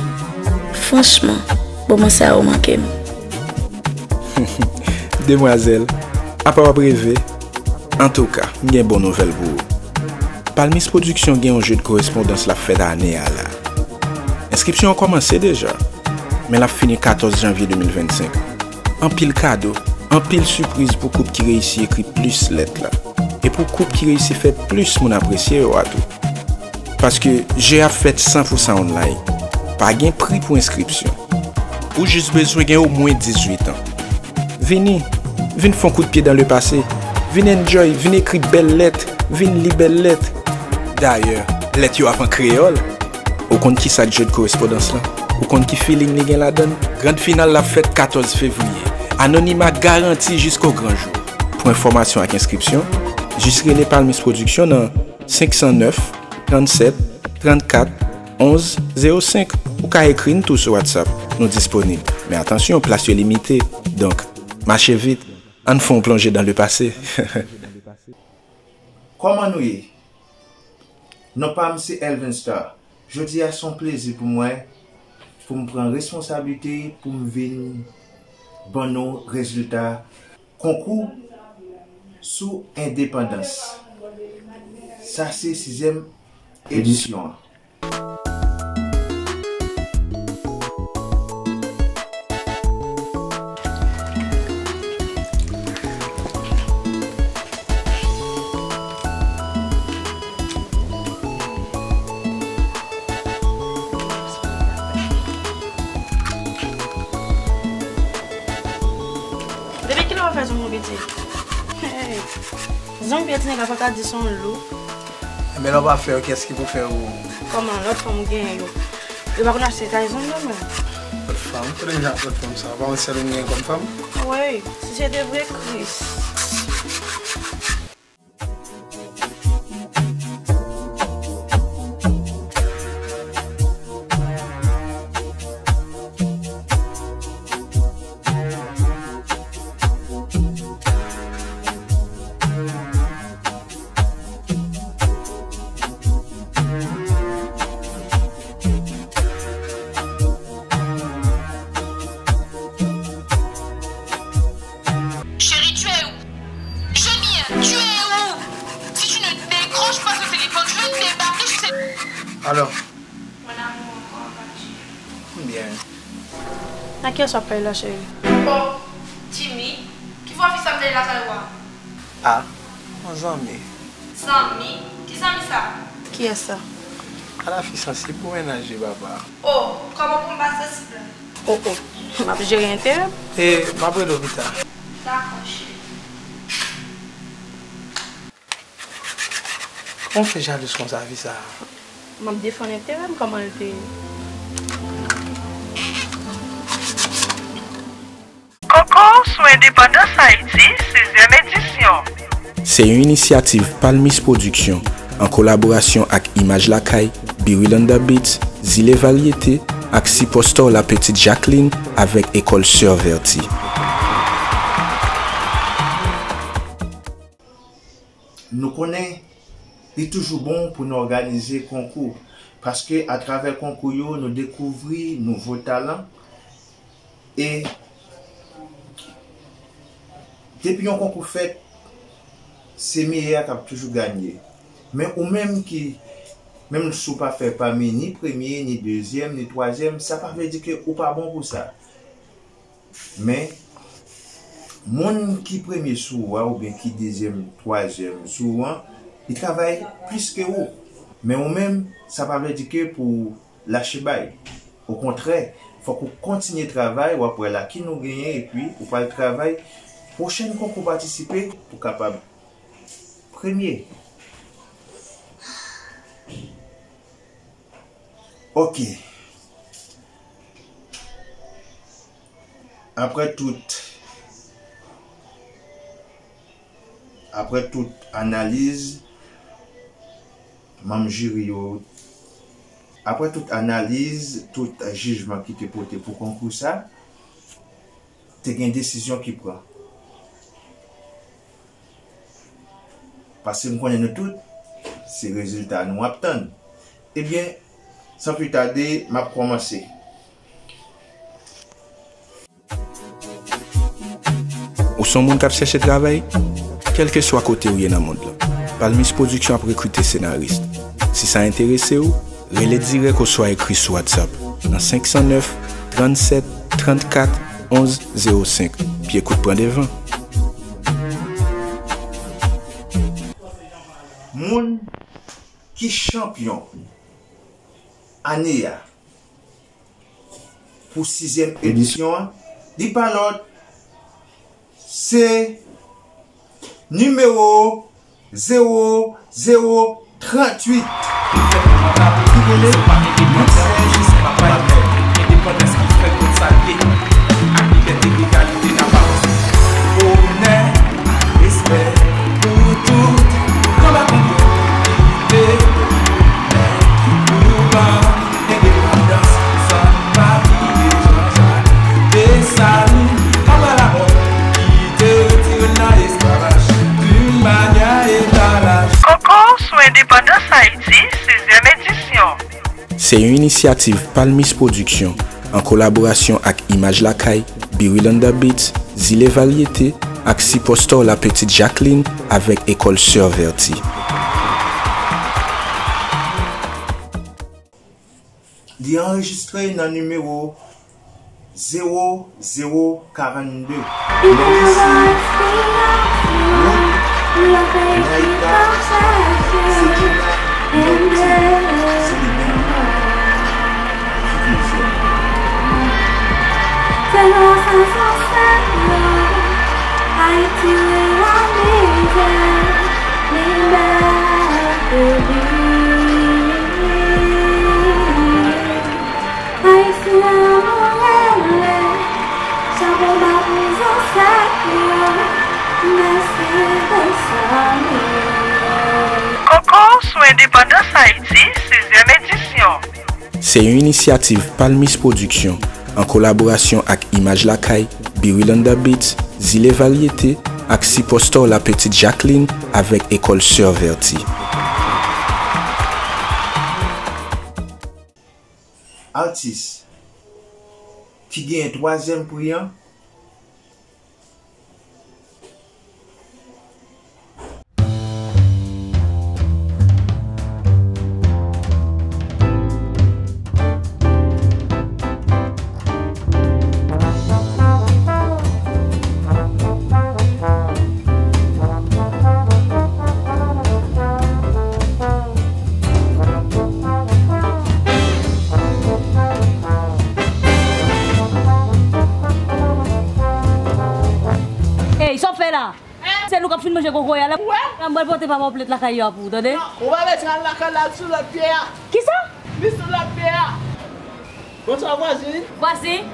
Franchman, moman sa yo manke m. Demwazèl, apa w ap reve? Antouka, m gen bon nouvèl pou ou. Palmis Production gen yon je de korespondans l ap fèt ane a la. Enskripsyon an kòmanse deja, men l ap fini katòz janvye de mil vennsenk. Anpil kado, anpil sipriz pou koup ki reyisi ekri plis lèt la. E pou koup ki reyisi fè plis moun apresye yo a tou. Paske je a ap fèt san pou san online. Pa gen pri pou enskripsyon. Ou jis bezwen gen omwen dizuit an. Vini, vin fè yon kout pye dan lepase. Vin enjoy, vin ekri bèl lèt, vin li bèl lèt. Dayè, lèt yo ap an kreyòl. Ou konn kisa k je de korespondans lan? Ou konn ki feeling li gen ladan l? Grand final la ap fèt katòz fevriye. Anonima garanti jisko gran jou. Pou enfòmasyon ak enskripsyon, jis rele Palmis Production nan senk san nèf, trannsèt, trannkat, onz, zewo senk. Ou ka ekri n tou sou WhatsApp. Nou disponib. Men atansyon, plas yo limite. Donk, mache vit. Ann fè yon plonje dan lepase. Kòman nou ye? Non pa m se Elvin Star. Jodi a se yon plezi pou mwen, pou m pran responsablite, pou m vin ban nou rezilta konkou Sou endepandans. Sa se sizyèm edisyon an. Depi kilè w ap fè zong yon piti? Hey, zong pye ti nèg la fò ta di se yon lou. Men lè w pa fè yo, kiyès ki pou fè yo? Kòman lòt fanm ou genyen yo? Yo pa konn achte kay zong yo menm? Lòt fanm? Kote vin ak lòt fanm sa? Pa yon sèl ou m gen kòm fanm? Wi, si se te vre, Kris. Chérie, tu es où? Jenny, tu es où? Si tu ne décroches pas ce téléphone, je vais débarquer sur cette... Alo. Mon amour, comment vas-tu? Byen. Nan kiyès w ap pale la, cheri? Oh, Jimmy, ki fwa fi sa m te lakay ou a? Ah, yon zanmi. Zanmi? Ki zanmi sa? Kiyès sa? Ala fi sansib pou mennaj li, papa. Oh, kòman pou m pa sansib la? Oh, oh, m ap jere enterè m. E, m ap rele w pita. Dakò, cheri. Kòman w fè jalous konsa, fi sa? M ap defann enterè m, kòman l te ye? Koko sou Endepandans Ayiti, sizyèm edisyon. Se yon inisyativ Palmis Production, an kolaborasyon ak Imaj Lakay, Be Real on the Beats, Zile Varyete, ak sipò Star La Petite Jacqueline avèk Ekòl Sè Vèti. Nou konnen li toujou bon pou nou òganize konkou, paske atravè konkou yo, nou dekouvri nouvo talan. E depi yon konkou fèt, se meyè a k ap toujou ganye. Men ou menm ki, menm si w pa fè pami ni premye, ni dezyèm, ni twazyèm, sa pa vle di ke ou pa bon pou sa. Men, moun ki premye sou ou a oubyen ki dezyèm, twazyèm sou ou an, li travay plis ke ou. Men ou menm, sa pa vle di ke pou w lache bay. Okontrè, fòk ou kontinye travay, w ap wè la ki nou genyen, epi ou pral travay pwochèn konkou patisipe pou kapab premye. Ok. Apre tout, apre tout analiz, manm jiri yo, apre tout analiz, tout jijman ki te pote pou konkou sa, te gen desizyon ki pran. Paske m konnen nou tout, se rezilta nou ap tann. Ebyen, san pli tade, m ap kòmanse. Ou se yon moun k ap chèche travay? Kèlkeswa kote ou ye nan mond lan, Palmis Production ap rekrite senaris. Si sa enterese w, rele dirèk oswa ekri sou WhatsApp nan senk san nèf, trannsèt, trannkat, onz, zewo senk. Pye kout pran devan. Moun ki chanpyon ane a pou sizyèm edisyon an, li pa lòt, se nimewo zewo zewo trantuit. Endepandans ki fèt konn sa l ye, ak libète, egalite n ap avanse. Onè, respè pou tout konba konbyen ki te mennen pou ban endepandans, san pa bliye Jan Jak Desalin, kòmandè lamò, ki te retire n nan esklavaj, d'une manière étalaj. Koko sou Endepandans Ayiti, sizyèm edisyon. Se yon inisyativ Palmis Production, an kolaborasyon ak Imaj Lakay, Be Real on the Beats, Zile Varyete, ak sipò Store La Petite Jacqueline avèk Ekòl Sè Vèti. Li anrejistre nan nimewo zewo zewo karannde. Nan lise Ruth Naïka Sedjina Norty, se li menm ki dezyèm. Ayiti, Ayisyen an nou rele, chapo ba pou zansèt yo, mèsi de sa nou ye. Koko sou Endepandans Ayiti, sizyèm edisyon. Se yon inisyativ Palmis Production, an kolaborasyon ak Imaj Lakay, Be Real on the Beats, Zile Varyete, ak sipò Store La Petite Jacqueline avèk Ekòl Sè Vèti. Atis ki genyen twazyèm pri an. Ey, sa w fè la? Se nou k ap fin manje kokoye a la. Ou wè? La, m pral pote papa w plèt lakay yo a pou ou, tande? Non, ou pa bezwen al lakay la, l sou lòt pye a. Kisa? Li sou lòt pye a. Bonswa, vwazen. Vwazen.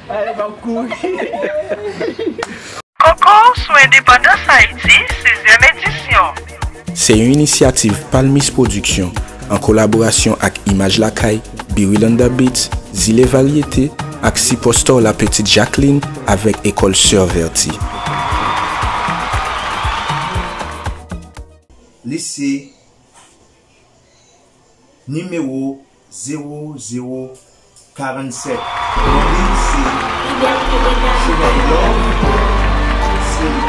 Allez, va courir. Koko sou Endepandans Ayiti, sizyèm edisyon. Se yon inisyativ Palmis Production, an kolaborasyon ak Imaj Lakay, Be Real on the Beats, Zile Varyete, ak sipò Store La Petite Jacqueline avèk Ekòl Sè Vèti. Lise nimewo zewo zewo karannsèt. Non li se Cheval Love, se li.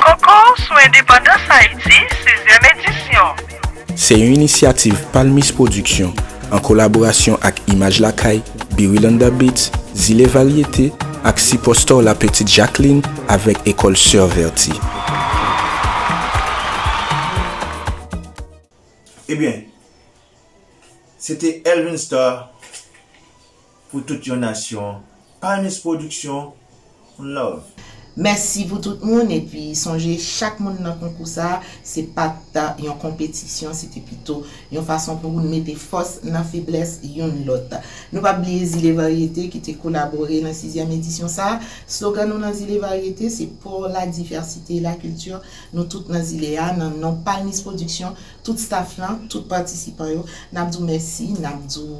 Koko sou Endepandans Ayiti, sizyèm edisyon. Se yon inisyativ Palmis Production, an kolaborasyon ak Imaj Lakay, Be Real on the Beats, Zile Varyete, ak sipò Store La Petite Jacqueline avèk Ekòl Sè Vèti. Ebyen, se te Elvin Star pou tout yon nasyon, Palmis Production, one love. Mèsi pou tout moun, epi sonje, chak moun nan konkou sa, se pa t yon konpetisyon, se te pito yon fason pou nou mete fòs nan feblès youn lòt. Nou p ap bliye Zile Varyete ki te kolabore nan sizyèm edisyon sa. Slogan nou nan Zile Varyete, se pour la diversité et la culture. Nou tout nan zile a, nan non Palmis Production, tout staff lan, tout patisipan yo, n ap di w mèsi, n ap di w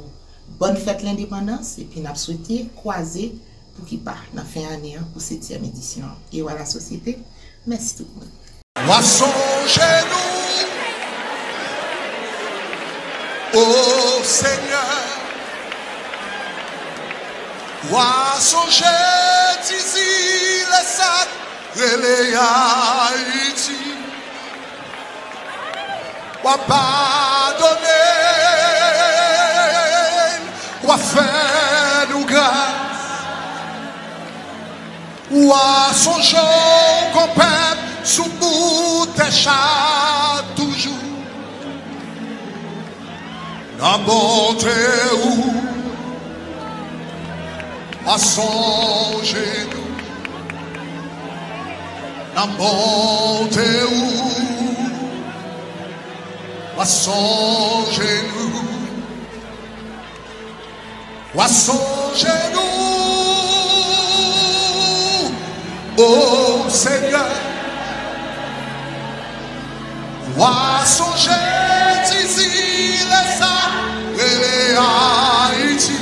bòn fèt lendepandans, epi n ap swete kwaze, poukipa, nan fen ane an pou setyèm edisyon an. E wala sosyete, mèsi tout moun. W a sonje nou, o Senyè. W a sonje ti zile sa k rele Ayiti. W a padone n, w a fè nou gras. W a sonje w gon pèp sou bout tè chak toujou. Nan bonte ou, w a sonje nou. Nan bonte ou, w a sonje nou. W a sonje nou, o Senyè. W a sonje ti zile sa rele Ayiti.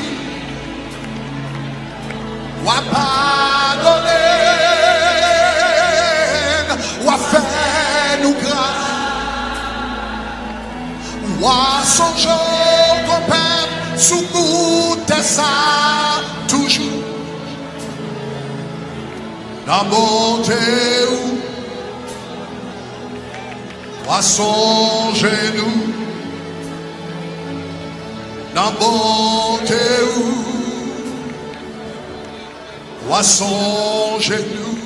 W a padone n, w a fè nou gras. W a sonje w, granpèp, sou bout tè sa toujou. Nan bonte ou, w a sonje nou. Nan bonte ou, w a sonje nou.